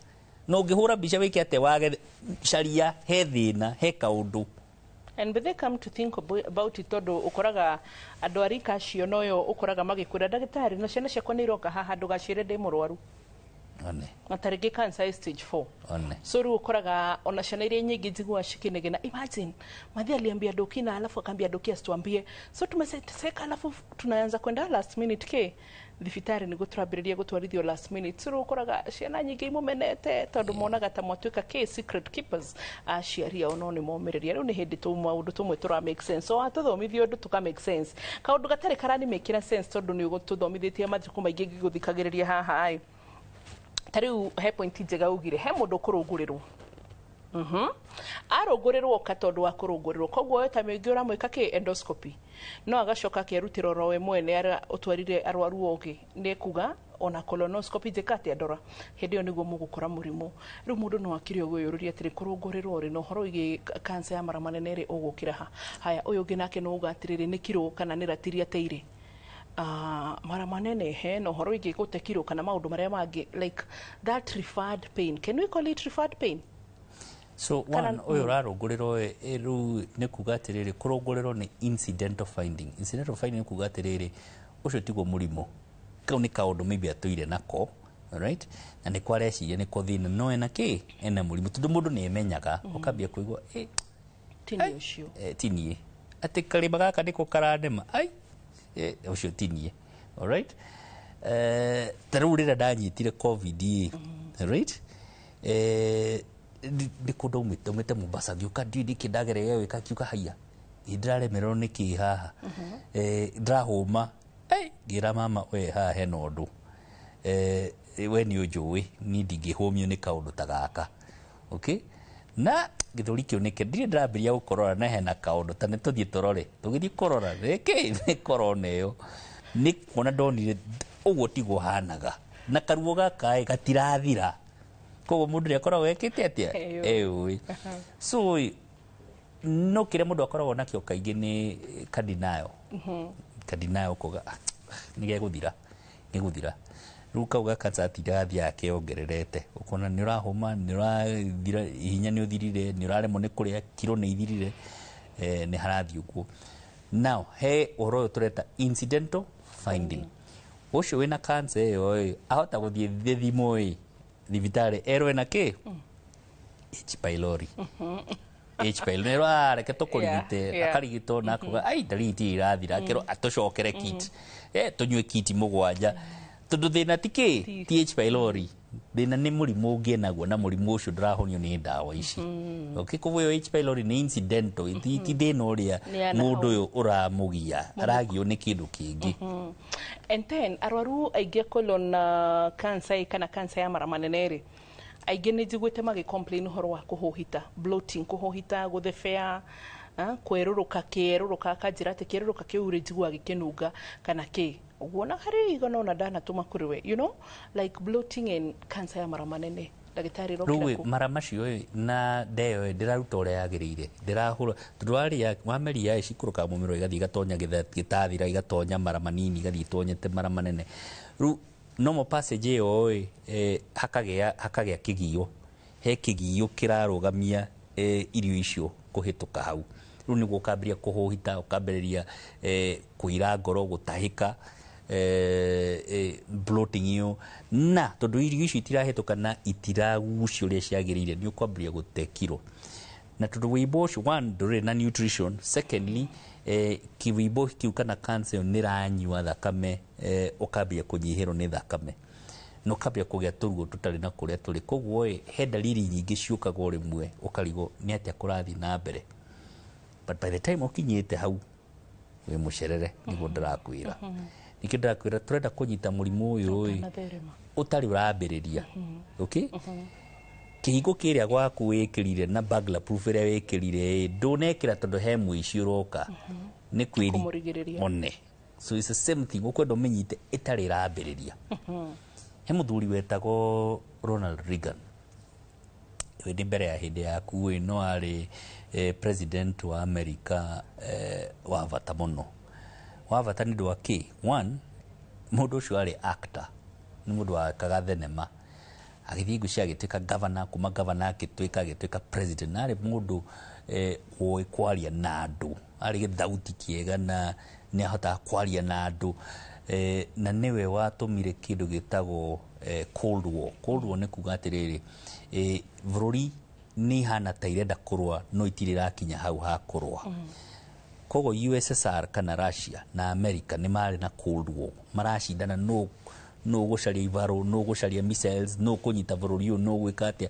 na ũngĩhũra mbica wĩke atĩa wage caria he thĩna he kaũndũ. And but they come to think about it tondũ ũkoraga andũ a rika acio noyo ũkoraga magĩkwĩra ndagĩtarĩ na ciana ciakwa nĩ iroka haha ndũgacĩre ndĩ mũrwaru. One. Na ta rĩngĩ cancer stage 4. One. So rĩu ũkoraga ona ciana iria nyingĩ njiguaga cikinegena. Imagine mathi aliambia doki na alafu akaambia doki asituambie. So tumeseka alafu tunaanza kwenda last minute ke thibitarĩ nĩguo tũrambĩrĩria gũtwarithio last minute. So rĩu ũkoraga ciana nyingĩ imumenete tondũ monaga ta mwatuĩka ke secret keepers aciari ao no nĩ momĩrĩria. Rĩu nĩ hĩndĩ maũndũ tũmwe tũra make sense. So atũthomithio ũndũ tũka make sense. Kaũndũ gatarĩ karani mekĩra sense tondũ nĩ ũgũtũthomithĩtie matukũ maingĩ ngĩgũthikagĩrĩria haha ĩ. Ta rĩu he point njega ugire he mũndũ ũkũrũngũrĩrwo. Arũngũrĩrwo ka tondũ wa kũrũngũrĩrwo koguo we ta mĩngĩ ũramwĩka kĩ endoscopy no agacoka akerutĩra oro we mwene ũtwarire arwaru ũngĩ nĩ kuga ona colonoscopy njĩka atĩa ndora hĩndĩ ĩyo nĩguo mũgũkora mũrimũ. Rĩu mũndũ no akire ũgwĩyũrĩria atĩrĩ kũrũngũrĩrwo rĩ na ũhoro wĩgiĩ cancer ya mara manene rĩ ũgũkĩra ha haya ũyũ ũngĩ nake no uga atĩrĩrĩ nĩ kiro kana nĩ ratiri ateire mara manene he na ũhoro wĩgiĩ gũte kiro kana maũndũ marĩa mangĩ like that referred pain, can we call it referred pain? So one ũyũ ũrarũngũrĩrwo rĩu nĩ kuga atĩrĩrĩ kũrũngũrĩrwo nĩ incidental finding. Incidental finding nĩ kuga atĩrĩrĩ ũcio tiguo mũrimũ kau nĩ kaũndũ maybe atũire nako, alright, na nĩ kwareciria nĩ ko thĩna no ena kĩ ena mũrimũ tondũ mũndũ nĩ emenyaga ũkambia kũigua tini ũcio tinie atĩ karĩma gaka nĩko karanema ai ũcio tinie, alright. Ta rĩu rĩrĩa ndanyitire covid ĩ, right, nĩ kũndũ aumĩte Mombasa ngĩũka ndiũĩ nĩkĩ ndagereire gwĩka ngiuga haiya ndĩraremererwo nĩkĩ haha ndĩrahũma ngĩra mama we haha hena ũndũ we nĩ ũnjũĩ niĩ ndingĩhũmio nĩ kaũndũ ta gaka, okay, na gĩthũri kĩunĩke ndirĩ ndĩrambĩrĩria gũkorora na hena kaũndũ ta nĩ tũthiĩ tũrore tũgĩthiĩ kũrora nĩkĩ nĩ korona ĩyo nĩ kuona ndonire ũguo tiguo hanaga na karuo gaka ĩ gatirathira koguo mũndũ nĩ akoragwo ekĩte atĩa ĩũĩ. So no kĩrĩa mũndũ akoragwo nakĩo kaingĩ nĩ kadinayo kadinayo kuga nĩ gegũthira gĩgũthira rĩu kau ga cancer atirathiĩ akĩongererete ũkona nĩ ũrahũma nĩ ũrathira hinya nĩ ũthirire nĩ ũraremwo nĩ kũrĩa kiro nĩ ithirire nĩ harathiĩ ũguo. Now he ũhoro ũyũ tũreta incidental finding. Ũcio wĩna cancer ĩyo ĩ ahota gũthiĩ thithimo ĩ thibitarĩ erwo ena kĩ H pylori. H pylori nerwo, "Ah, reke tũkũrigite." Akarigitwo na akuga, "Ai, ndariri itirĩ irathira." Akerwo atũcokere kit, tũnyue kiti 7, tondũ thĩna ti kĩ, ti H pylori, thĩna nĩ mũrimũ ũngĩ naguo, na mũrimũ ũcio ndũrahonio nĩ ndawa ici. Okay, koguo ĩyo H pylori nĩ incidental, ti thĩna ũrĩa Nĩ ya na mũndũ hau. ũyũ ũramũgia, aragio nĩ kĩndũ kĩngĩ. And then arwaru aingĩ a colon cancer ĩ, kana cancer ya mara manene rĩ, aingĩ nĩ njiguĩte magĩ complain ũhoro wa kũhũhita, bloating, kũhũhita, gũthebea, kwerũrũka, kĩerũrũka, akanjĩra atĩ kĩerũrũka kĩu rĩ, njiguaga gĩkĩnunga kana kĩ ũguo, na harĩ igana ona ndanatũma kũrĩ we, like bloating and cancer ya mara manene, ndagĩtarĩ, Rĩu rokĩra ĩ, kũ? Mara macio ĩ, na ndeo ĩ ndĩraruta ũrĩa yagĩrĩire, ndĩrahũra, tondũ warĩa wameria ĩ cikũrũkaga mũmero, igathiĩ igatonya gĩtathira, igatonya mara manini, igathiĩ itonyete mara manene. Rĩu normal passage ĩyo ĩ, hakagĩa kĩgio, he kĩgio kĩrarũgamia irio icio kũhĩtũka hau. Rĩu nĩguo ũkambĩrĩria kũhũhita, ũkambĩrĩria kũira ngoro, gũtahĩka, bloating ĩyo, na tondũ irio icio itirahĩtũka na itiragucio ũrĩa ciagĩrĩire, nĩ ũkwambĩrĩria gũte kiro, na tondũ wĩimbo ũcio, one, ndũrĩ na nutrition, secondly, kĩwĩimbo kĩu kana cancer ĩyo nĩranyua thakame, ũkambia kũnyihĩrwo nĩ thakame na ũkambia kũgĩa tũruo tũtarĩ na kũrĩa tũrĩ. Koguo ĩ, he dalili nyingĩ ciũkaga o rĩmwe, ũkarigwo nĩ atĩa kũrathiĩ na mbere, but by the time ũkinyĩte hau wĩ mũcerere. Nĩguo ndĩrakwĩra, nĩkĩo ndĩrakwĩra tũrenda kũnyita mũrimũ ũyũ ĩ Ũtanatherema. Ũtarĩ ũrambĩrĩria. Okay, kĩhingo kĩrĩa gwaku wĩkĩrire na burglar proof ĩrĩa wĩkĩrire ĩ, ndũnekĩra tondũ he mũici ũroka nĩ kwĩri Kũmũrigĩrĩria. One, so it's the same thing, ũkwenda ũmĩnyite ĩtarĩ ĩrambĩrĩria. He mũthuri wetagwo Ronald Reagan, hĩndĩ mbere ya hĩndĩ yaku ĩ, no arĩ president wa America, wa bata mũno, wa bata nĩ ũndũ wa kĩ? One, mũndũ ũcio arĩ actor, nĩ mũndũ wakaga thenema, agĩthiĩ ngwĩciria agĩtuĩka governor, kuma governor agĩtuĩka president, na arĩ mũndũ ũĩ kwaria na andũ, arĩ gĩthauti kĩega na nĩ ahotaga kwaria na andũ, na nĩwe watũmire kĩndũ gĩtagwo Cold War. Cold War nĩ kuga atĩrĩrĩ, bũrũri nĩ ihana ta irenda kũrũa no itirĩ irakinya hau ha kũrũa. Koguo USSR kana Russia na America nĩ marĩ na Cold War, maracindana no gũcaria ibarũ, no gũcaria missiles, no kũnyita bũrũri ũyũ, no gwĩka atĩa.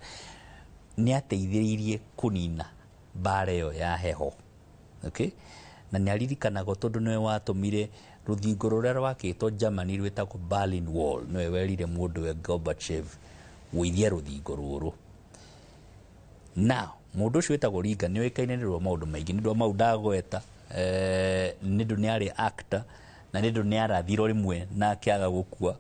Nĩ ateithĩrĩirie kũnina mbara ĩyo ya heho. Okay? Na nĩ aririkanagwo tondũ nĩwe watũmire rũthingo rũrĩa rwakĩtwo Germany rwĩtagwo Berlin Wall, nĩwe werire mũndũ we Gorbachev, "Gũithia rũthingo rũrũ." Now mũndũ ũcio wĩtagwo Reagan nĩ oĩkaine nĩ ũndũ wa maũndũ maingĩ, nĩ ũndũ wa mau ndagweta, nĩ ũndũ nĩ arĩ actor, na nĩ ũndũ nĩ arathirwo rĩmwe na akĩaga gũkua,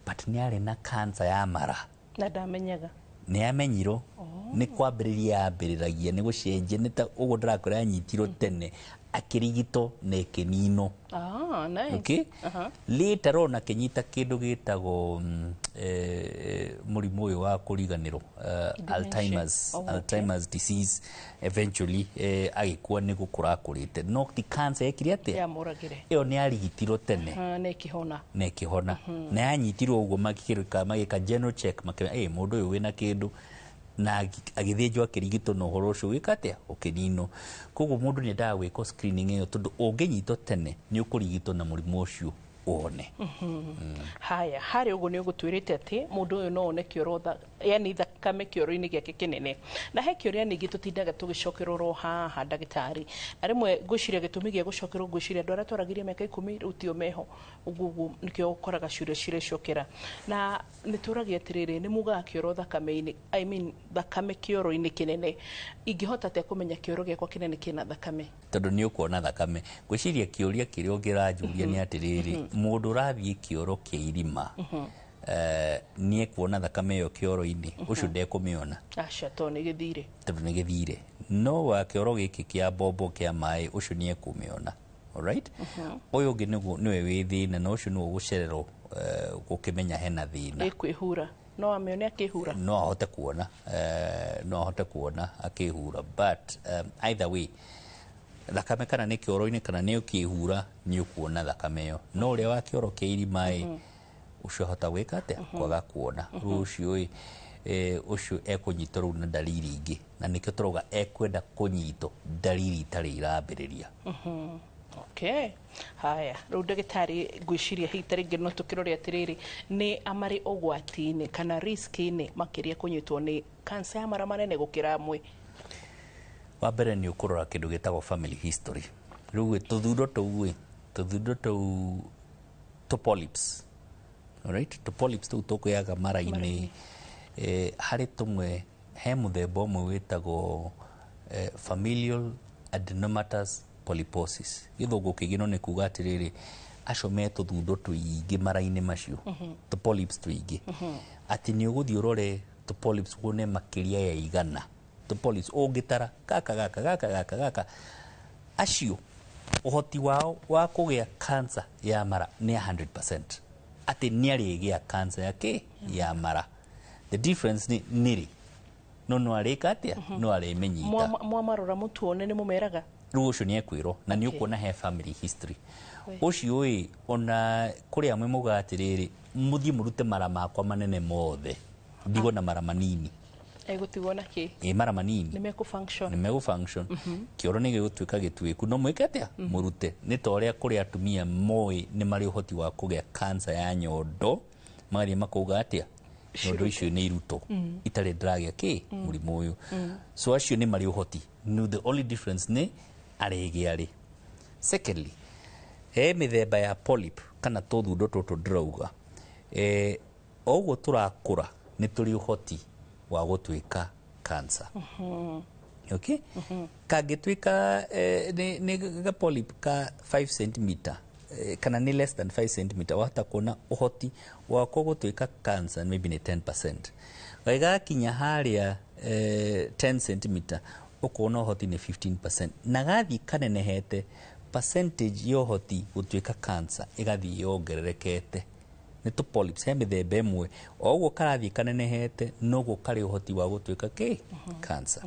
but nĩ arĩ na cancer ya mara. Na ndamenyaga. Nĩ amenyirwo nĩ kwambĩrĩria yambĩrĩragia nĩ gũcenjia, nĩ ta ũguo ndĩrakwĩra, yanyitirwo tene, akĩrigitwo na ĩkĩninwo. Ah, nice. Okay? Later on akĩnyita kĩndũ gĩtagwo mũrimũ ũyũ wa kũriganĩrwo, Alzheimer's. Oh, okay. Alzheimer's disease. Eventually agĩkua nĩ gũkũra akũrĩte, no ti cancer yekire atĩa Yamũragire. Ĩyo nĩ arigitirwo tene Na ĩkĩhona. Na ĩkĩhona, na yanyitirwo ũguo magĩka general check, makĩona ĩ mũndũ ũyũ wĩna kĩndũ, na agĩthĩnjwo, akĩrigitwo, na ũhoro ũcio ũgĩka atĩa, ũkĩninwo. Koguo mũndũ nĩ endaga gwĩkwo screening ĩyo, tondũ ũngĩnyitwo tene nĩ ũkũrigitwo na mũrimũ ũcio ũhone. Haya, harĩ ũguo nĩ ũgũtwĩrĩte atĩ mũndũ ũyũ no one kĩoro yani thakame kĩoro-inĩ gĩake kĩnene, na he kĩũria ningĩ tũtindaga tũgĩcokerwo ro haha, ndagĩtarĩ, na rĩmwe ngwĩciria gĩtũmi gĩa gũcokerwo, ngwĩciria andũ arĩa twaragirie mĩaka 10 rĩu tio meho ũguo, ũguo nĩkĩo ũkoraga ciũria cirecokera, na nĩ tũragia atĩrĩrĩ, nĩ mugaga kĩoro thakame-inĩ, I mean thakame kĩoro-inĩ kĩnene, ingĩhota atĩa kũmenya kĩoro gĩakwa kĩnene kĩna thakame? Tondũ nĩ ũkuona thakame. Ngwĩciria kĩũria kĩrĩa ũngĩranjũria nĩ atĩrĩrĩ, mũndũ ũrathiĩ kĩoro kĩa irima nĩ ekuona thakame ĩyo kĩoro-inĩ? Ũcio ndekũmĩona. Aca, tondũ nĩ gĩthire. Tondũ nĩ gĩthire. No wa kĩoro gĩkĩ kĩa mbombo kĩa maĩ, ũcio nĩ ekũmĩona. Alright, ũyũ ũngĩ nĩguo nĩwe wĩ thĩna, na ũcio nĩwe ũgũcererwo gũkĩmenya hena thĩna. Ĩkwĩhura, no amĩone akĩhura. No ahote kuona, no ahote kuona akĩhura, but either way Thakame kana nĩ kĩoro-inĩ kana nĩ ũkĩhura, nĩ ũkuona thakame ĩyo. No ũrĩa wa kĩoro kĩa irima ĩ, ũcio ahota gwĩka atĩa? Kwaga kuona. Rĩu ũcio ĩ, ũcio ekũnyitwo rĩu na dalili ingĩ, na nĩkĩo tũrauga ekwenda kũnyitwo dalili itarĩ irambĩrĩria. Okay, haya, rĩu ndagĩtarĩ, ngwĩciria hihi ta rĩngĩ no tũkĩrore atĩrĩrĩ, nĩ amarĩ ũgwati-inĩ kana risk-inĩ makĩria kũnyitwo nĩ kansa ya mara manene gũkĩra amwe? Wa mbere nĩ ũkũrora kĩndũ gĩtagwo family history. Rĩu ĩ, tũthundo tũu ĩ, tũthundo tũu tũ polyps, alright, tũ polyps tũu tũkũyaga mara-inĩ, harĩ tũmwe, he mũthemba ũmwe wĩtagwo familial adenomatous polyposis. Gĩthũngũ kĩngĩ no nĩ kuga atĩrĩrĩ, acio me tũthundo tũingĩ mara-inĩ macio, tũ polyps tũingĩ, atĩ nĩ ũgũthiĩ ũrore tũ polyps wone makĩria ya 100 tũ polyps ũngĩtara gaka gaka gaka gaka gaka, acio ũhoti wao wa kũgĩa cancer ya mara nĩ 100%, atĩ nĩ arĩgĩa cancer ya kĩ? Ya mara. The difference nĩ nĩrĩ no no arĩka atĩa, no arĩmĩnyita. Mwamarora mũtuone nĩ mũmeraga? Rĩu ũcio nĩ ekwĩrwo na nĩ ũkuona he family history. Ũcio ĩ, ona kũrĩ amwe maugaga atĩrĩrĩ, mũthiĩ mũrute mara makwa manene mothe, ndigwo na mara manini. Egũtigwo na kĩ? Ĩ, mara manini. Nĩ mekũ function? Nĩ megũ function. Kĩoro nĩ gĩgũtuĩka gĩtuĩku, no mwĩke atĩa? Mũrute. Nĩ ta ũrĩa kũrĩ atumia moĩ nĩ marĩ ũhoti wa kũgĩa cancer ya nyondo, magathiĩ makauga atĩa? Nyondo icio nĩ irutwo, itarĩ ndĩragĩa kĩ? Mũrimũ ũyũ. So acio nĩ marĩ ũhoti. No, the only difference nĩ arĩgĩa rĩ. Secondly, he mĩthemba ya polyp kana tũthundo tũtũ ndĩrauga, o ũguo tũrakũra nĩ tũrĩ ũhoti wa gũtuĩka cancer. Okay, kangĩtuĩka nĩ ga polyp ka 5 cm kana nĩ less than 5 cm, wahota kuona ũhoti wako gũtuĩka cancer maybe nĩ 10%. Gagakinya harĩa 10 cm, ũkona ũhoti nĩ 15%, na gathiĩ kanenehete, percentage ya ũhoti gũtuĩka cancer ĩgathiĩ yongererekete. Nĩ tũ polyps, he mĩthemba ĩmwe o ũguo karathiĩ kanenehete noguo karĩ ũhoti wa gũtuĩka kĩ? Cancer.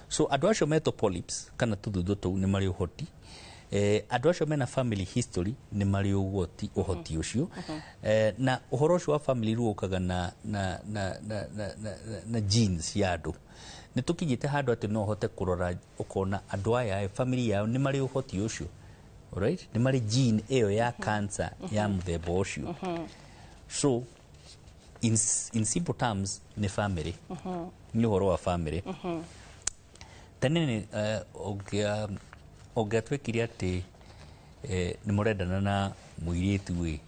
So andũ acio metwo polyps kana tũthutho tũu nĩ marĩ ũhoti. Andũ acio mena family history nĩ marĩ ũgwati ũhoti ũcio. Na ũhoro ũcio wa family rĩu ũkaga na, na, na, na, na, na, na, na genes ya andũ. Nĩ tũkinyĩte handũ atĩ no ũhote kũrora ũkona andũ aya family yao nĩ marĩ ũhoti ũcio. Alright? Nĩ marĩ gene ĩyo ya cancer ya mũthemba ũcio. So in simple terms nĩ family. Nĩ ũhoro wa family. Tene nĩ ũngĩatuĩkire atĩ nĩ mũrendana na mũirĩtu ĩ,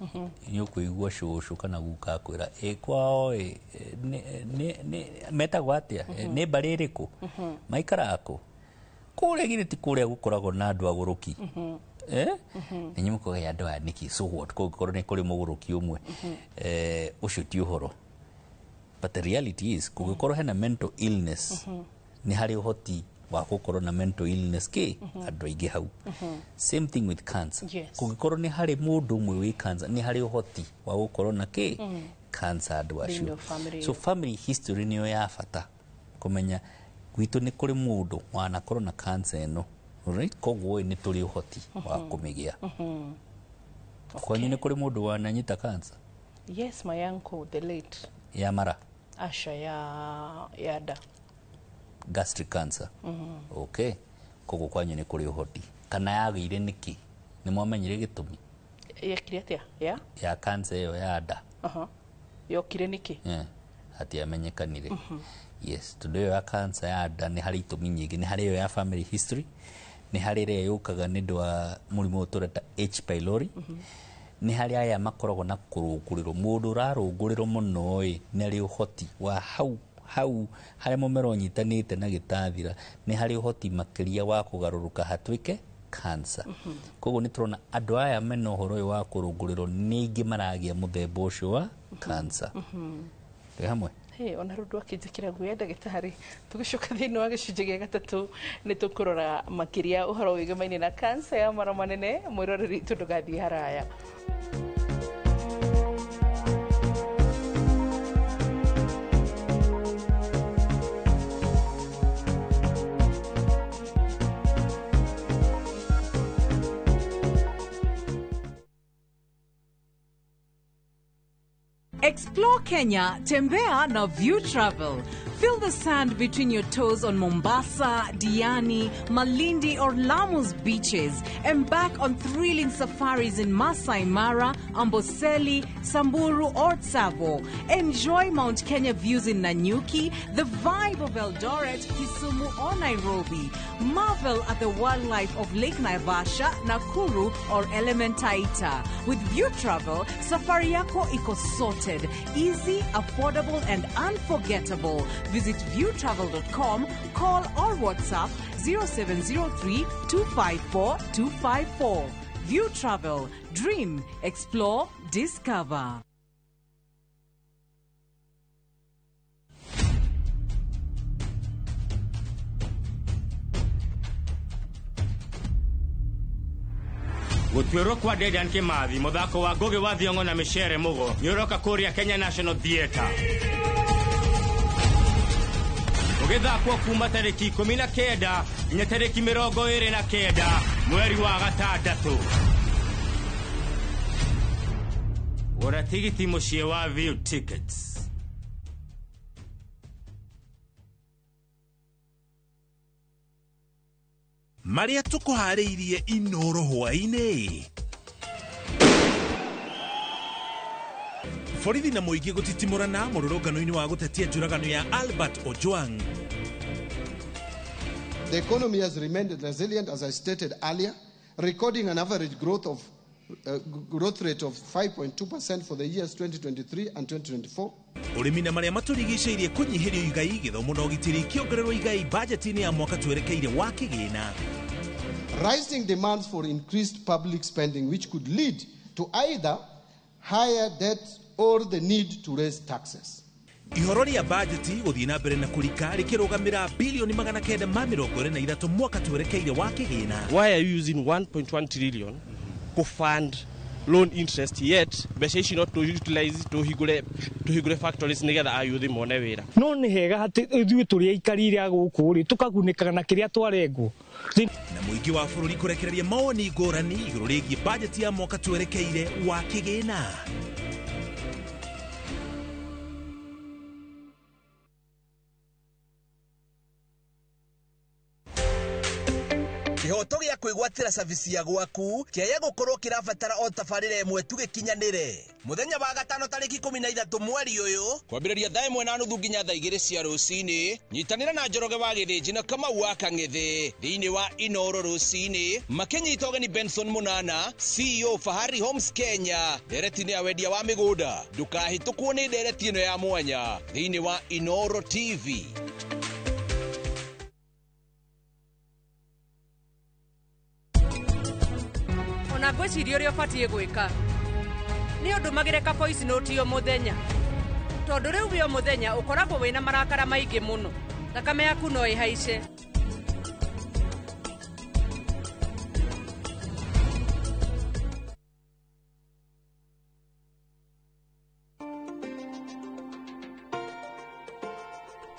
nĩ ũkũigua cũcũ kana guka akwĩra ĩ kwao ĩ, metagwo atĩa? Nĩ mbarĩ ĩrĩkũ? Maikaraga kũ? Kũrĩa githĩ ti kũrĩa gũkoragwo na andũ agũrũki? Nĩ mũkũgĩa andũ aya nĩkĩ? So what? Kũngĩkorwo nĩ kũrĩ mũgũrũki ũmwe, ũcio ti ũhoro. But the reality is, kũngĩkorwo hena mental illness, nĩ harĩ ũhoti wa gũkorwo na mental illness kĩ? Andũ aingĩ hau. Same thing with cancer. Kũngĩkorwo nĩ harĩ mũndũ ũmwe wĩ cancer, nĩ harĩ ũhoti wa gũkorwo na kĩ? Cancer andũ acio. So family history nĩyo ya bata kũmenya gwitũ nĩ kũrĩ mũndũ wanakorwo na cancer ĩno. Alright? Koguo nĩ tũrĩ ũhoti wa kũmĩgĩa. Kwanyu nĩ kũrĩ mũndũ wananyita cancer? Yes, my uncle, the late. Ya mara? Asha ya nda. Gastric cancer. Okay. Koguo kwanyu nĩ kũrĩ ũhoti. Kana yagĩire nĩkĩ? Nĩ mwamenyire gĩtũmi? Yekire atĩa? Ya? Ya cancer ĩyo ya nda. Yokire nĩkĩ? Yeah. Hatiamenyekanire. Yes, tondũ ĩyo ya cancer ya nda nĩ harĩ itũmi nyingĩ. Nĩ harĩ ĩyo ya family history, nĩ harĩ ĩrĩa yũkaga nĩ ũndũ wa mũrimũ ũyũ tũreta H pylori. Nĩ harĩ aya makoragwo na kũrũngũrĩrwo. Mũndũ ũrarũngũrĩrwo mũno ĩ, nĩ harĩ ũhoti wa hau hau harĩa mũmera ũnyitanĩte na gĩtathira, nĩ harĩ ũhoti makĩria wa kũgarũrũka hatuĩke cancer. Koguo nĩ tũrona andũ aya mena ũhoro ũyũ wa kũrũngũrĩrwo nĩ aingĩ maragĩa mũthemba ũcio wa cancer. Twĩ hamwe? Hey, ona rĩu ndwakĩnjĩkĩra guoya ndagĩtarĩ. Tũgĩcoka thĩinĩ wa gĩcunjĩ gĩa gatatũ nĩ tũkũrora makĩria ũhoro wĩgemaine na cancer ya mara manene. Mwĩroreri witũ ndũgathiĩ haraya. Explore Kenya, Tembea na View Travel. Feel the sand between your toes on Mombasa, Diani, Malindi, or Lamu's beaches. Embark on thrilling safaris in Masai Mara, Amboseli, Samburu, or Tsavo. Enjoy Mount Kenya views in Nanyuki, the vibe of Eldoret, Kisumu, or Nairobi. Marvel at the wildlife of Lake Naivasha, Nakuru, or Elementaita. With View Travel, safari yako iko sorted, easy, affordable, and unforgettable. Visit viewtravel.com, call or WhatsApp 0703 254 254. View Travel, dream, explore, discover. Gũtuĩrwo kwa Dedan Kimathi mũthako wa Ngũgĩ wa Thiong'o na Micere Mũgo nĩũroka kũrĩa Kenya National Theatre ũgĩthakwo kuma tarĩki 19 nginya tarĩki 29 mweri wa gatandatũ. Gũra tigiti mũciĩ wa View Tickets. Marĩa tũkũharĩirie Inoro hwaĩ-inĩ. Borithi na mũingĩ gũtitimũrana mũrũrũngano-inĩ wa gũtetia njũragano ya Albert Ojwang. The economy has remained resilient, as I stated earlier, recording an average growth rate of 5.2% for the years 2023 and 2024. Ũrĩmi na marĩa matũrigicĩirie kũnyihĩrio igai, gĩthomo na ũgitĩri ikĩongererwo igai bajeti-inĩ ya mwaka twerekeire wa kĩgĩna. Rising demands for increased public spending, which could lead to either higher debt or the need to raise taxes. Ihoro rĩa bajeti gũthiĩ na mbere na kũrika rĩkĩrũgamĩra bilioni 923 mwaka twerekeire wa kĩgĩna. Why are you using 1.1 trillion to fund loan interest yet mbeca ici no tũ-utilize tũhingũre factories nĩgetha ayuthi mone wĩra? No nĩ hega atĩ ithuĩ tũrĩ aikarire a gũkũ rĩ tũkagunĩkaga na kĩrĩa twarengwo. Na mũingĩ wa bũrũri kũrekereria mawoni ngũrani igũrũ rĩgiĩ bajeti ya mwaka twerekeire wa kĩgĩna. Kĩhoto gĩa kwĩgwatĩra cabici ya gwaku kĩaya gũkorwo kĩrabatara o tabarĩra ĩmwe tu gĩkinyanĩre. Mũthenya wa gatano tarĩki 13 mweri ũyũ kwambĩrĩria thaa 1:30 nginya thaa 2 cia rũcinĩ, nyitanĩra na Njoroge wa Gĩthĩnji na Kamau wa Kang'ethe thĩinĩ wa Inoro rũcinĩ makĩnyita ũgeni Benson Munana, CEO Fahari Homes Kenya, ndereti-inĩ ya wendia wa mĩgũnda. Ndũkahĩtũkwo nĩ ndereti ĩno ya mwanya thĩinĩ wa Inoro TV. Ona ngwĩciria ũrĩa ũbatiĩ gwĩka nĩ ũndũmagĩre ka voice note o mũthenya, tondũ rĩu wĩ o mũthenya ũkoragwo wĩna marakara maingĩ mũno, thakame yaku no ĩhaice.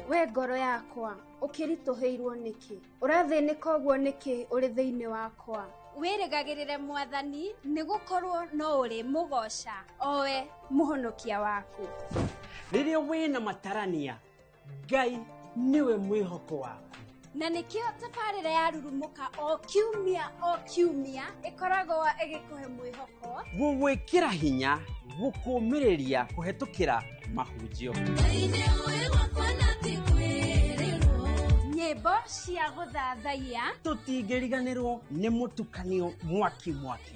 We ngoro yakwa ũkĩritũhĩirwo nĩkĩ? Ũrathĩnĩka ũguo nĩkĩ ũrĩ thĩinĩ wakwa? Wĩrĩgagĩrĩre mwathani nĩ gũkorwo no ũrĩ mũgoca owe mũhonokia waku. Rĩrĩa wĩna matarania, Ngai nĩwe mwĩhoko waku. Na nĩkĩo tabarĩra ya Rurumũka o kiumia ĩkoragwo ĩgĩkũhe mwĩhoko, gũgwĩkĩra hinya, gũkũmĩrĩria kũhetũkĩra mahunjio, nyĩmbo cia gũthathaiya, tũtingĩriganĩrwo nĩ mũtukanio mwaki mwaki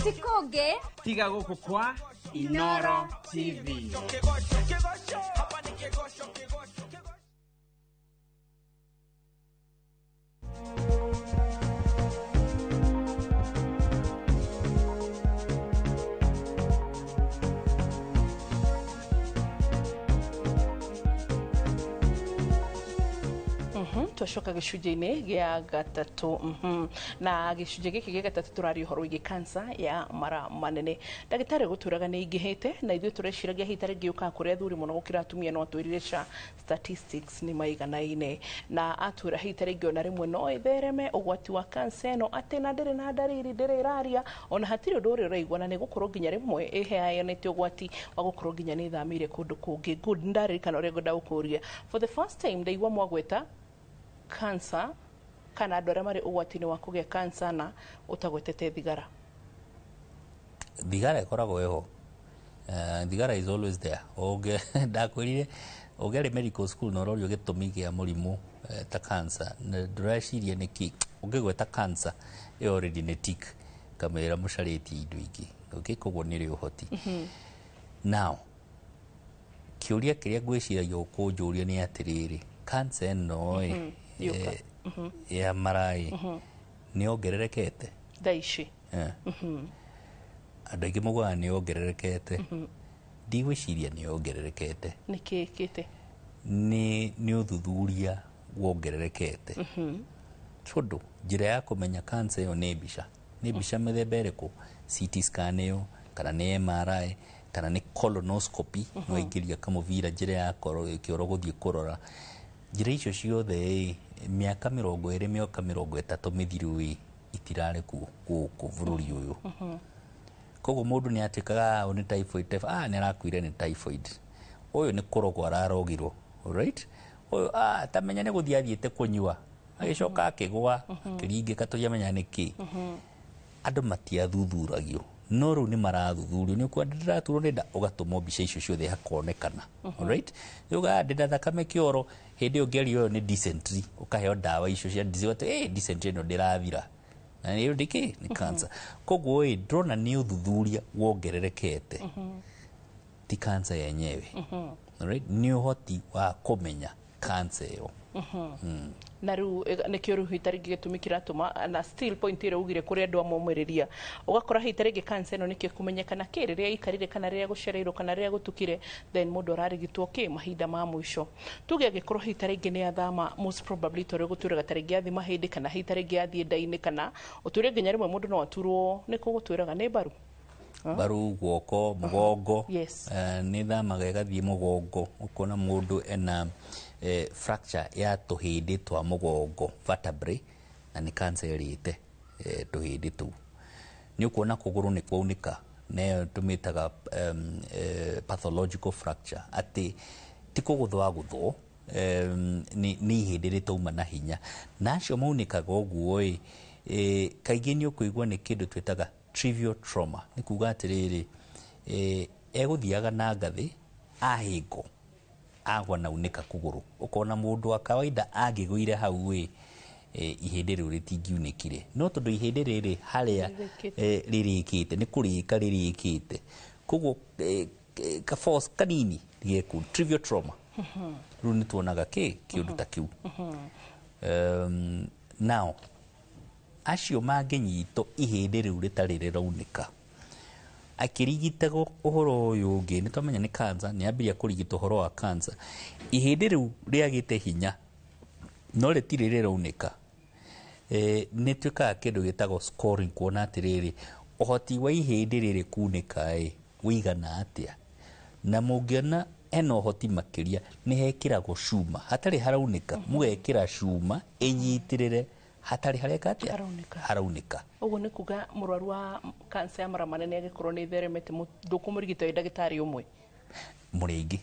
ti kũngĩ tiga gũkũ kwa Inoro TV. Twacoka gĩcunjĩ-inĩ gĩa gatatũ. Na gĩcunjĩ gĩkĩ gĩa gatatũ tũraria ũhoro wĩgiĩ cancer ya mara manene. Ndagĩtarĩ gũtwĩraga nĩ ingĩhĩte, na ithuĩ tũreciragia hihi tarĩngĩ yũkaga kũrĩ athuri mũno gũkĩra atumia, no atwĩrire ca statistics nĩ maiganaine, na atwĩra hihi tarĩngĩ ona rĩmwe no ĩthereme ũgwati wa cancer ĩno atĩ na ndĩrĩ na ndariri, ndĩrĩ ĩraria, ona hatirĩ ũndũ ũrĩa ũraigua, na nĩ gũkorwo nginya rĩmwe ĩheanĩte ũgwati wa gũkorwo nginya nĩ ĩthamĩire kũndũ kũngĩ. Good, ndaririkana ũrĩa ngwenda gũkũria. For the first time ndaigua mwagweta cancer kana andũ arĩa marĩ ũgwati-inĩ wa kũgĩa cancer na ũtagwetete thigara. Thigara ĩkoragwo ĩho. Thigara is always there. Ũngĩ ndakwĩrire ũngĩarĩ medical school na ũrorio gĩtũmi kĩa mũrimũ ta cancer na ndũreciria nĩkĩ ũngĩgweta cancer ĩyo, already nĩ tick kamwĩra mũcarĩtie indo ingĩ, okay? Koguo nĩ rĩ ũhoti. Now kĩũria kĩrĩa ngwĩciragia ũkũnjũria nĩ atĩrĩrĩ, cancer ĩno ĩ Yũka. Ya mara ĩ nĩ yongererekete thaa ici? Andũ aingĩ maugaga nĩ yongererekete. Ndigwĩciria nĩ yongererekete. Nĩkĩ kĩte? Nĩ ũthuthuria wongererekete, tondũ njĩra ya kũmenya cancer ĩyo nĩ mbica, nĩ mbica mĩthemba ĩrĩkũ, CT scan ĩyo kana nĩ MRI kana nĩ colonoscopy, no aingĩria kamũbira njĩra ya kĩoro gũthiĩ kũrora. Njĩra icio ciothe ĩ mĩaka 20, mĩaka 30 mĩthiru ĩ itirarĩ kuo gũkũ bũrũri ũyũ. Koguo mũndũ nĩ atuĩkaga, "Ah, ũyũ nĩ typhoid, ah, nĩ arakuire nĩ typhoid, ũyũ nĩ kũrogwo ararogirwo, alright, ũyũ, ah, tamenya nĩ gũthiĩ athiĩte kũnyua agĩcoka akĩgwa akĩringĩka, tũtiamenya nĩ kĩ." Andũ matiathuthuragio, no rĩu nĩ marathuthurio. Nĩ ũkuona ndĩraturwo nĩ nda, ũgatũmwo mbica icio ciothe hakonekana. Alright, uga ndĩna thakame kĩoro, hĩndĩ ĩyo ngĩario ĩyo nĩ dysentery, ũkaheo ndawa icio cia dysentery, dysentery ĩno ndĩrathira na nĩ ndĩkĩ nĩ cancer. Koguo ĩ ndĩrona nĩ ũthuthuria wongererekete, ti cancer yenyewe. Alright, nĩ ũhoti wa kũmenya cancer ĩyo. Na rĩu nĩkĩo rĩu hihi tarĩngĩ gĩtũmi kĩratũma na still point ĩrĩa ugire kũrĩ andũ amomĩrĩria, ũgakora hihi tarĩngĩ cancer ĩno nĩkĩo kũmenyekana kĩ rĩrĩa ikarire kana rĩrĩa gũcereirwo kana rĩrĩa gũtukire, then mũndũ ararigitwo kĩ mahinda ma mũico. Tuge angĩkorwo hihi tarĩngĩ nĩ athama, most probably tondũ gũtwĩraga tarĩngĩ athi mahĩndĩ kana hihi tarĩngĩ athiĩ nda-inĩ, kana ũtwĩre nginya rĩmwe mũndũ no aturwo nĩ kũ gũtwĩraga nĩ mbaru. Mbaru, guoko, mũgongo. Nĩ thamaga ĩgathiĩ mũgongo, ũkona mũndũ ena fracture ya tũhĩndĩ twa mũgongo, vertebrae, na nĩ cancer ĩrĩte tũhĩndĩ tũu. Nĩ ũkuona kũgũrũ nĩ kwaunĩka, neyo tũmĩtaga pathological fracture, atĩ ti kũgũthwo agũthwo, nĩ ihĩndĩ rĩtauma na hinya, na acio maunĩkaga ũguo ĩ kaingĩ nĩ ũkũigua nĩ kĩndũ twĩtaga trivial trauma. Nĩ kuga atĩrĩrĩ, egũthiaga na ngathĩ ahĩngwo agwa na unĩka kũgũrũ, ũkona mũndũ wa kawaida angĩgũire hau ĩ ihĩndĩ rĩu rĩtingiunĩkire, no tondũ ihĩndĩ rĩrĩ harĩa Rĩrĩkĩte. Rĩrĩkĩte nĩ kũrĩka rĩrĩkĩte, koguo ka force kanini geku, trivial trauma. Rĩu nĩ tuonaga kĩ kĩũndũ ta kĩu. Now acio mangĩnyitwo ihĩndĩ rĩu rĩtarĩ rĩraunĩka akĩrigitagwo ũhoro ũyũ ũngĩ, nĩ twamenya nĩ cancer, nĩ ambĩrĩria kũrigitwo ũhoro wa cancer, ihĩndĩ rĩu rĩagĩte hinya no rĩtirĩ rĩraunĩka, nĩ twĩkaga kĩndũ gĩtagwo scoring kuona atĩrĩrĩ, ũhoti wa ihĩndĩ rĩrĩ kunĩka ĩ wĩigana atĩa, na mũngĩona hena ũhoti makĩria nĩ hekĩragwo cuma hatarĩ haraunĩka, mũgekĩra cuma ĩnyitĩrĩre hatarĩ hareka atĩa? Haraunĩka. Haraunĩka. Ũguo nĩ kuga mũrwaru wa cancer ya mara manene angĩkorwo nĩ ĩtheremete ndũkũmũrigita wĩ ndagĩtarĩ ũmwe? Mũrĩ aingĩ,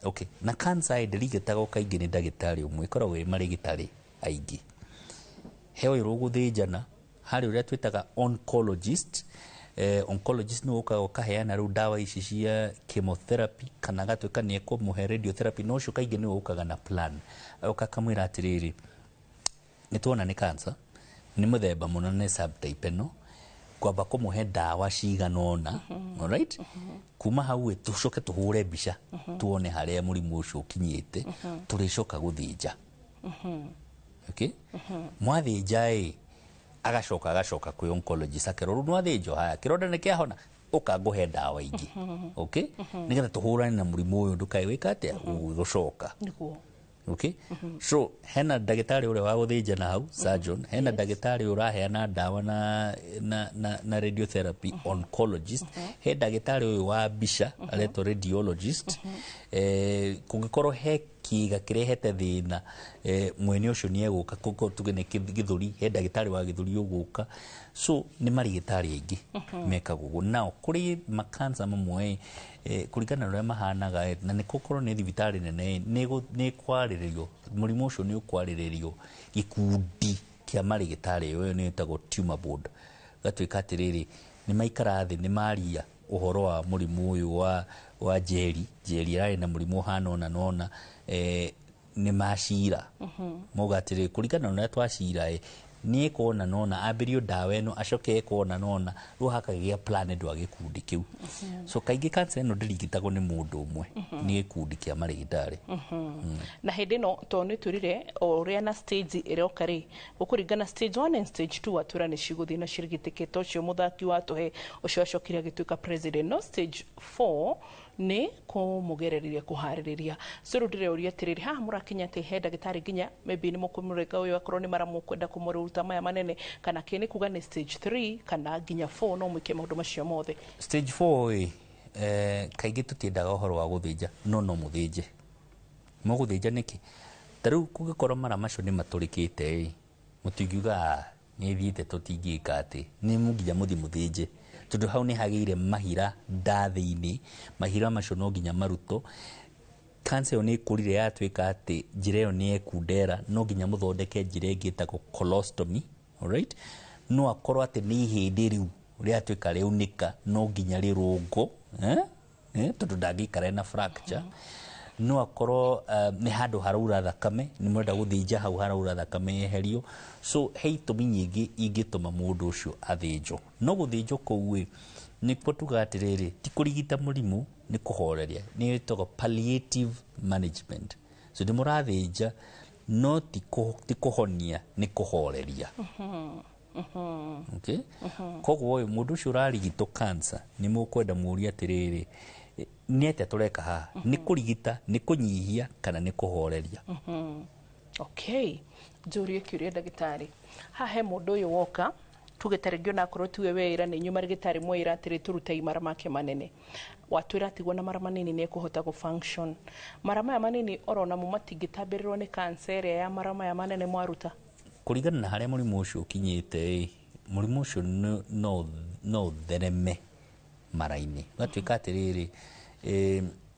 okay. Na cancer ĩ ndĩrigitagwo kaingĩ nĩ ndagĩtarĩ ũmwe, ĩkoragwo ĩ marĩgĩtarĩ aingĩ. He ũyũ ũgũthĩnjana, harĩ ũrĩa twĩtaga oncologist. Oncologist nĩ ũkaga ũkaheana rĩu ndawa ici cia chemotherapy kana agatuĩka nĩ ekũmũhe radiotherapy, no ũcio kaingĩ nĩwe ũkaga na plan, agoka akamwĩra atĩrĩrĩ, nĩ tuona nĩ cancer, nĩ mũthemba mũna, nĩ subtype ĩno, kwamba kũmũhe ndawa cigana ũna. Alright, kuma hau ĩ tũcoke tũhũre mbica tuone harĩa mũrimũ ũcio ũkinyĩte, tũrĩcoka gũthĩnja. Okay, mwathĩnja ĩ agacoka kwĩ oncologist akerwo, rĩu nĩwathĩnjwo, haya kĩronda nĩ kĩahona, ũka ngũhe ndawa ingĩ, okay, nĩgetha tũhũrane na mũrimũ ũyũ ndũkae gwĩka atĩa, gũcoka. Nĩguo. Okay, so hena ndagĩtarĩ ũrĩa wa gũthĩnjana hau, surgeon, hena ndagĩtarĩ ũraheana ndawa na radiotherapy, oncologist, he ndagĩtarĩ ũyũ wa mbica aretwo radiologist. Kũngĩkorwo he kĩga kĩrehete thĩna, mwene ũcio nĩ egũka. Kũngĩkorwo tuge nĩ gĩthũri, he ndagĩtarĩ wa gĩthũri ũgũka. So nĩ marigĩtarĩ aingĩ mekaga ũguo. Nao kũrĩ makansa mamwe, kũringana na ũrĩa mahanaga, na nĩ gũkorwo nĩ thibitarĩ nene, nĩ kwarĩrĩrio mũrimũ ũcio, nĩ ũkwarĩrĩrio gĩkundi kĩa marigĩtarĩ. Ĩyo nĩ ĩtagwo tumor board. Gatuĩka atĩrĩrĩ, nĩ maikara thĩ, nĩ maria ũhoro wa mũrimũ ũyũ wa Njeri. Njeri ararĩ na mũrimũ ũhana ũna na ũna, nĩ macira mauga atĩrĩrĩ, kũringana na ũrĩa twacira, nĩ ekuona nona ambĩrio ndawa ĩno, acoke ekuona nona, rĩu hakagĩa plan andũ a gĩkundi kĩu. So kaingĩ cancer ĩno ndĩrigitagwo nĩ mũndũ ũmwe, nĩ gĩkundi kĩa marĩgĩtarĩ. Na hĩndĩ ĩno to nĩ twĩrire o ũrĩa na stage ĩroka rĩ, gũkũringana stage 1 and stage 2, atwĩra nĩ cigũthiĩ na cirigitĩkĩte. Ũcio mũthaki watũhe ũcio acokire agĩtuĩka president, no stage 4 nĩ kũmũgereria kũharĩrĩria. So rĩu ndĩreũria atĩrĩrĩ, haha mũrakinya atĩ he ndagĩtarĩ nginya maybe nĩ mũkũmũreka ũyũ akorwo nĩ mara mũkwenda kũmũruta maya manene kana kĩ, nĩ kuga nĩ stage 3 kana nginya 4 no mwĩke maũndũ macio mothe? Stage 4 ĩ, kaingĩ tũtiendaga ũhoro wa gũthĩnja, no mũthĩnje. Mũgũthĩnja nĩkĩ? Ta rĩu kũngĩkorwo mara macio nĩ matũrĩkĩte ĩ, mũtingiuga, "Ah, nĩ thiĩte, tũtingĩka atĩ." Nĩ nginya mũthiĩ mũthĩnje, tondũ hau nĩ hagĩire mahira nda thĩinĩ. Mahira macio no nginya marutwo. Cancer ĩyo nĩ ĩkũrire yatuĩka atĩ njĩra ĩyo nĩ ĩkundera, no nginya mũthondeke njĩra ĩngĩ ĩtagwo colostomy. Alright, no akorwo atĩ nĩ ihĩndĩ rĩu rĩatuĩka rĩaunĩka, no nginya rĩrũngwo, eh? Tondũ ndangĩikara na fracture. No akorwo nĩ handũ haraura thakame, nĩ mwenda gũthĩnja hau haraura thakame yeherio. So he itũmi nyingĩ ingĩtũma mũndũ ũcio athĩnjwo. No gũthĩnjwo kũu ĩ, nĩkuo tugaga atĩrĩrĩ, ti kũrigita mũrimũ, nĩ kũhoreria, nĩ ĩtagwo palliative management. So nĩ mũrathĩnja, no ti kũhonia, nĩ kũhoreria. Okay, koguo ũyũ mũndũ ũcio ũrarigitwo cancer, nĩ mũkwenda mũrie atĩrĩrĩ, nĩ atĩa tũreka haha? Nĩ kũrigita, nĩ kũnyihia, kana nĩ kũhoreria? Okay, njũrie kĩũria ndagĩtarĩ. Haha he mũndũ ũyũ woka, tuge ta rĩngĩ onakorwo tiwe wĩra, nĩ inyuĩ marĩgĩtarĩ mwĩra atĩrĩ, tũrutei mara make manene. Watwĩra atigwo na mara manini nĩ ekũhota gũ function. Mara maya manini orona mo matingĩtambĩrĩrwo nĩ cancer ĩrĩa ya mara maya manene mwaruta? Kũringana na harĩa mũrimũ ũcio ũkinyĩte ĩ, mũrimũ ũcio no ũthereme mara-inĩ, ũgatuĩka atĩrĩrĩ,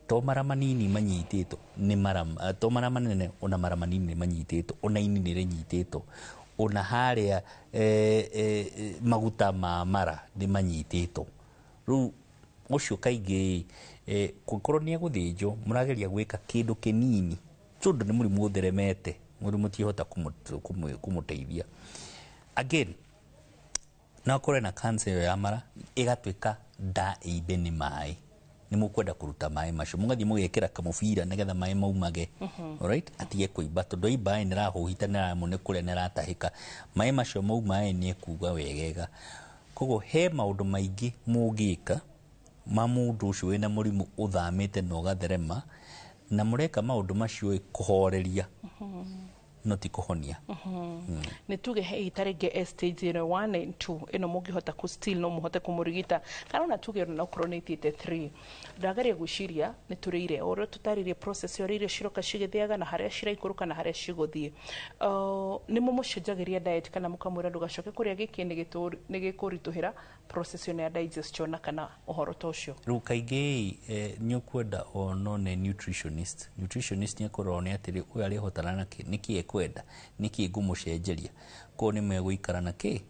to mara manini manyitĩtwo, nĩ mara to mara manene, ona mara manini nĩ manyitĩtwo, ona ini nĩ rĩnyitĩtwo, ona harĩa maguta ma mara nĩ manyitĩtwo. Rĩu ũcio kaingĩ, kũngĩkorwo nĩ egũthĩnjwo, mũrageria gwĩka kĩndũ kĩnini, tondũ nĩ mũrimũ ũtheremete, mũrimũ mũtingĩhota kũmũteithia. Again, no akorwo na cancer ĩyo ya mara, ĩgatuĩka nda ĩimbe nĩ maĩ, nĩ mũkwenda kũruta maĩ macio, mũgathiĩ mũgekĩra kamũbira nĩgetha maĩ maumage. Alright, atige kũimba, tondũ aimba ĩ, nĩrahũhita, nĩramũ nĩ kũrĩa nĩratahĩka, maĩ macio mauma ĩ, nĩ ekuga wegega. Koguo he maũndũ maingĩ mũngĩka ma mũndũ ũcio wĩna mũrimũ ũthamĩte na ũgatherema, na mũreka maũndũ macio ĩ, kũhoreria, no ti kũhonia. Nĩ tuge he ta rĩngĩ e stage ĩno 1 and 2 ĩno, mũngĩhota kũ still no mũhote kũmũrigita, kana ona tuge ona okorwo nĩ ĩthiĩte 3? Ndageria gwĩciria nĩ tũrĩire o ũrĩa tũtarĩrie process ya ũrĩa irio ciroka cigĩthĩaga na harĩa ciraikũrũka na harĩa cigũthiĩ. Nĩ mũmũcenjagĩria diet kana mũkamwĩra ndũgacoke kũrĩa gĩkĩ, nĩ gĩkũritũhĩra process ĩno ya digestion, na kana ũhoro ta ũcio? Rĩu kaingĩ nĩ ũkwenda onone nutritionist. Nutritionist nĩ akorwo nĩ atĩrĩ, ũyũ arĩhotana na kĩ, nĩkĩ ekwenda, nĩkĩ ngũmũcenjeria. Koguo nĩ megũikara na kĩ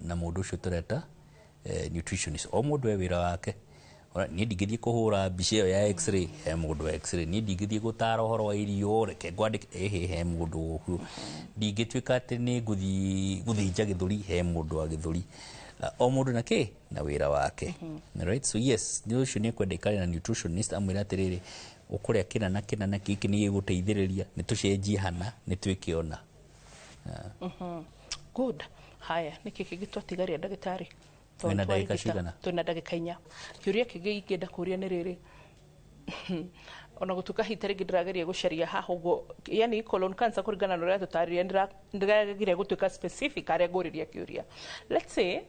na mũndũ ũcio tũreta nutritionist. O mũndũ e wĩra wake. Ora, niĩ ndingĩthiĩ kũhũra mbica ĩyo ya x-ray, he mũndũ wa x-ray. Niĩ ndingĩthiĩ gũtara ũhoro wa irio, reke ngwandĩke, ĩhĩ, he mũndũ ũguo. Ndingĩtuĩka atĩ nĩ ngũthiĩ gũthĩnja gĩthũri, he mũndũ wa gĩthũri. O mũndũ na kĩ na wĩra wake. Right, so yes, nĩ ũcio nĩ ekwenda ikare na nutritionist, amwĩre atĩrĩrĩ, ũkũrĩa kĩna na kĩna na gĩkĩ nĩ gĩgũteithĩrĩria, nĩ tũcenjie hana, nĩ twĩke ona. Good. Haya, nĩkĩ kĩngĩ twatigaria, ndagĩtarĩ? Wĩna ndagĩka cigana? Twĩna ndagĩka 4. Kĩũria kĩngĩ ingĩenda kũria nĩ rĩrĩ. Ona gũtuĩka hihi ta rĩngĩ ndĩrageria gũcaria haha ũguo, yani colon cancer kũringana na ũrĩa tũtarĩria, ndĩrageria gũtuĩka specific harĩa ngũrĩria kĩũria. Let's say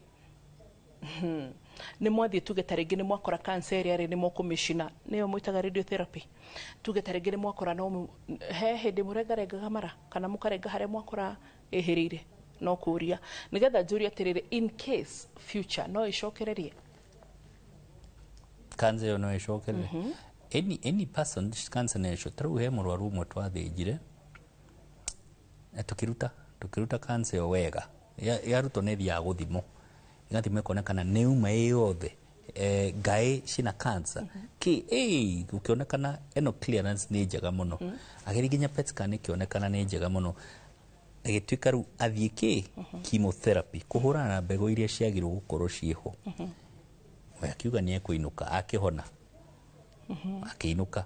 nĩ mwathiĩ, tuge ta rĩngĩ nĩ mwakora cancer ĩrĩa rĩ nĩ mũkũmĩcina, nĩyo mwĩtaga radiotherapy. Tuge ta rĩngĩ nĩ mwakora no he hĩndĩ mũrengarengaga mara kana mũkarenga harĩa mwakora ĩhĩrĩire, no kũria nĩgetha njũrie atĩrĩrĩ, in case future no ĩcokererie? Cancer ĩyo no ĩcokerere. Any person, cancer nĩ ĩco. Ta rĩu he mũrwaru ũmwe twathĩnjire na tũkĩruta cancer ĩyo wega. Yarutwo nĩ ĩthiaga gũthimwo, ĩgathimwo ĩkonekana nĩ uma ĩ yothe, ngaĩ cina cancer kĩ ĩ gũkĩonekana ĩno clearance nĩ njega mũno. Agĩthiĩ nginya PET scan ĩkĩonekana nĩ njega mũno, agĩtuĩka rĩu athiĩ kĩ chemotherapy kũhũrana na mbegũ iria ciagĩrĩirwo gũkorwo ciĩho. We akiuga nĩ ekũinũka akĩhona, akĩinũka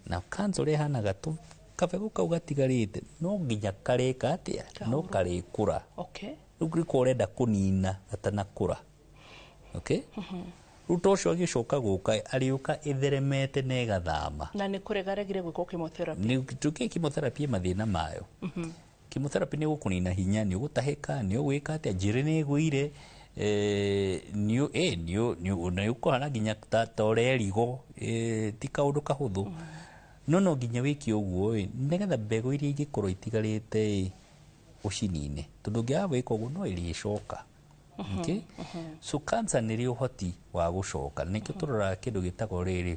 na cancer ũrĩa ĩhanaga tu kabegũ kau gatigarĩte no nginya karĩka atĩa, no karĩkũra. Rĩu rĩkorwo ũrenda kũnina gatanakũra, okay? Rĩu ta ũcio agĩcoka gũka arĩũka ĩtheremete na ĩgathama. Na nĩ kũrega aregire gwĩkwo chemotherapy? Nĩ tuke chemotherapy ĩ mathĩna mayo. Chemotherapy nĩ gũkũnina hinya, nĩ ũgũtahĩka, nĩ ũgwĩka atĩa, njĩrĩ nĩ ĩgũire, nĩ ũkũhana nginya ta ũrerigo, ti kaũndũ kahũthũ. No nginya wĩke ũguo ĩ nĩgetha mbegũ iria ingĩkorwo itigarĩte ĩ ũcinine, tondũ ũngĩaga gwĩka ũguo no ĩrĩcoka. Okay? So cancer nĩ ĩrĩ ũhoti wa gũcoka. Nĩkĩo tũroraga kĩndũ gĩtagwo rĩrĩ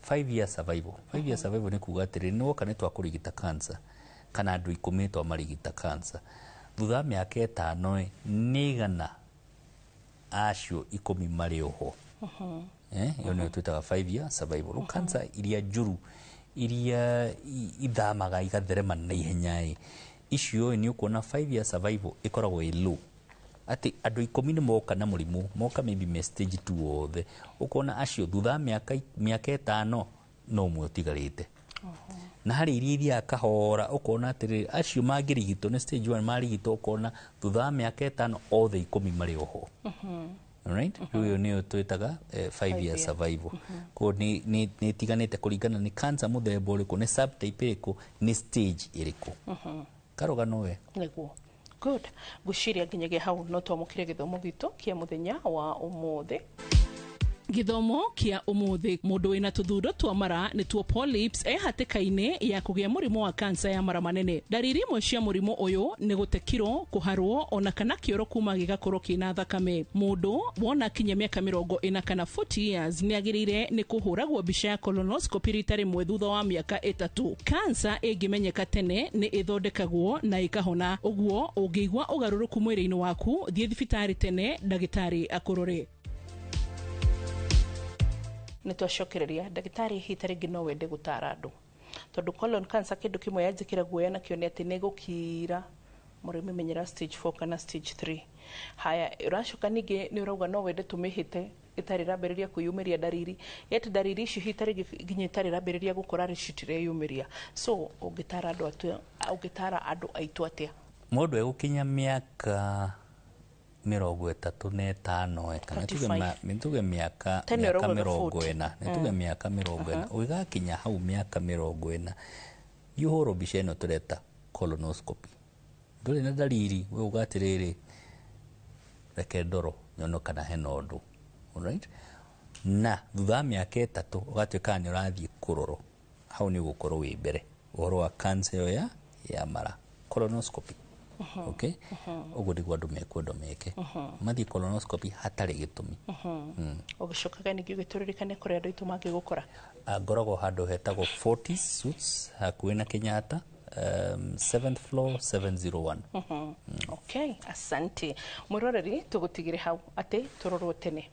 5 year survival. 5 year survival nĩ kuga atĩrĩrĩ, nĩ woka nĩ twakũrigita cancer kana andũ 10 twamarigita cancer, thutha wa mĩaka 5 ĩ nĩ igana acio 10 marĩ oho. Ĩyo nĩyo twĩtaga 5 year survival. Rĩu cancer iria njũru, iria ithamaga igatherema na ihenya ĩ icio ĩ nĩ ũkuona 5 year survival ĩkoragwo ĩ low, atĩ andũ 10 nĩ moka na mũrimũ, moka maybe me stage 2 othe, ũkona acio thutha wa mĩaka 5 no ũmwe ũtigarĩte. Na harĩ iria ithiaga kahora, ũkona atĩrĩrĩ, acio mangĩrigitwo nĩ stage 1 marigitwo, ũkona thutha wa mĩaka 5 othe 10 marĩ oho. Alright? Rĩu ĩyo nĩyo twĩtaga 5 year survival. Koguo nĩ ĩtiganĩte kũringana nĩ cancer mũthemba ũrĩkũ, nĩ subtype ĩrĩkũ, nĩ stage ĩrĩkũ. Karũgano we. Nĩguo, good. Ngwĩciria nginyagia hau no twamũkĩre gĩthomo gitũ kĩa mũthenya wa ũmũthĩ. Gĩthomo kĩa ũmũthĩ: mũndũ wĩna tũthundo twa mara, nĩtuo polyps, e hatĩka-inĩ ya kũgĩa mũrimũ wa kansa ya mara manene. Ndariri imwe cia mũrimũ ũyũ nĩ gũte kiro, kũharwo ona kana kĩoro kuma gĩgakorwo kĩna thakame. Mũndũ wona akinyia mĩaka 40 kana 40 years nĩ agĩrĩire nĩ kũhũragwo mbica ya colonoscopy rita rĩmwe thutha wa mĩaka 3. Kansa ĩngĩmenyeka tene nĩ ĩthondekagwo na ĩkahona. Ũguo ũngĩigua ũgarũrũku mwĩrĩ-inĩ waku, thiĩ thibitarĩ tene ndagĩtarĩ akũrore. Nĩ twacokereria ndagĩtarĩ. Hihi ta rĩngĩ no wende gũtara andũ, tondũ colon cancer kĩndũ kĩmwe yanjĩkĩra guoya nakĩo nĩ atĩ nĩ gũkira mũrĩmi menyera stage 4 kana stage 3. Haya, ũracoka ningĩ nĩ ũrauga no wende tũmĩhĩte ĩtarĩ ĩrambĩrĩria kwĩyumĩria ndariri, yet ndariri ici hihi ta rĩngĩ nginya ĩtarĩ ĩrambĩrĩria gũkora rĩ citireyumĩria. So ũngĩtara andũ atĩa? Ũngĩtara andũ aitũ atĩa? Mũndũ egũkinya mĩaka 35 ĩ, kana tuge 35. Nĩ tuge mĩaka Tene mĩaka ũraugaga 40 40. nĩ tuge mĩaka 40, ũgĩgakinya hau mĩaka 40, thiĩ ũhũrwo mbica ĩno tũreta colonoscopy. Ndũrĩ na ndariri, we uga atĩrĩrĩ, reke ndoro nyone kana hena ũndũ. Alright? Na thutha wa mĩaka 3 ũgatuĩka nĩ ũrathiĩ kũrorwo, hau nĩ ũgũkorwo wĩ mbere ũhoro wa cancer ĩyo ya mara, colonoscopy. Okay, ũguo nĩguo andũ mekwendwo meke, mathiĩ colonoscopy hatarĩ gĩtũmi. Ũgĩcokaga ningĩ ũgĩtũririkane kũrĩa andũ aitũ mangĩgũkora. Ah, ngoragwo handũ hetagwo Fortis Suites hakuhĩ na Kenyatta, seventh floor, 701. Okay, asante mwĩroreri. Tũgũtigĩre hau atĩ tũrorwo tene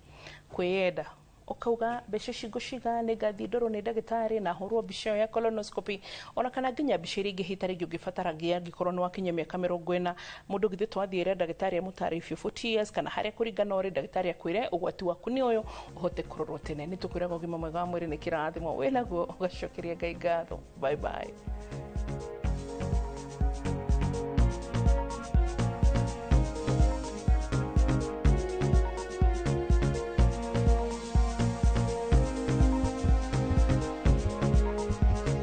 kwĩyenda, ũkauga mbeca ici ngũciga nĩ ngathiĩ ndorwo nĩ ndagĩtarĩ na hũrwo mbica ĩyo ya colonoscopy, ona kana nginya mbica iria ingĩ hihi ta rĩngĩ ũngĩbataragia angĩkorwo nĩ wakinyia mĩaka 40. Mũndũ githĩ twathiĩre ndagĩtarĩ amũtare if you're 40 years kana harĩa kũringana ũrĩ, ndagĩtarĩ akwĩre ũgwati waku nĩ ũyũ, ũhote kũrorwo tene. Nĩ tũkwĩraga ũgima mwega wa mwĩrĩ nĩ kĩrathimo, wĩnaguo ũgacokeria Ngai ngatho. Bye bye.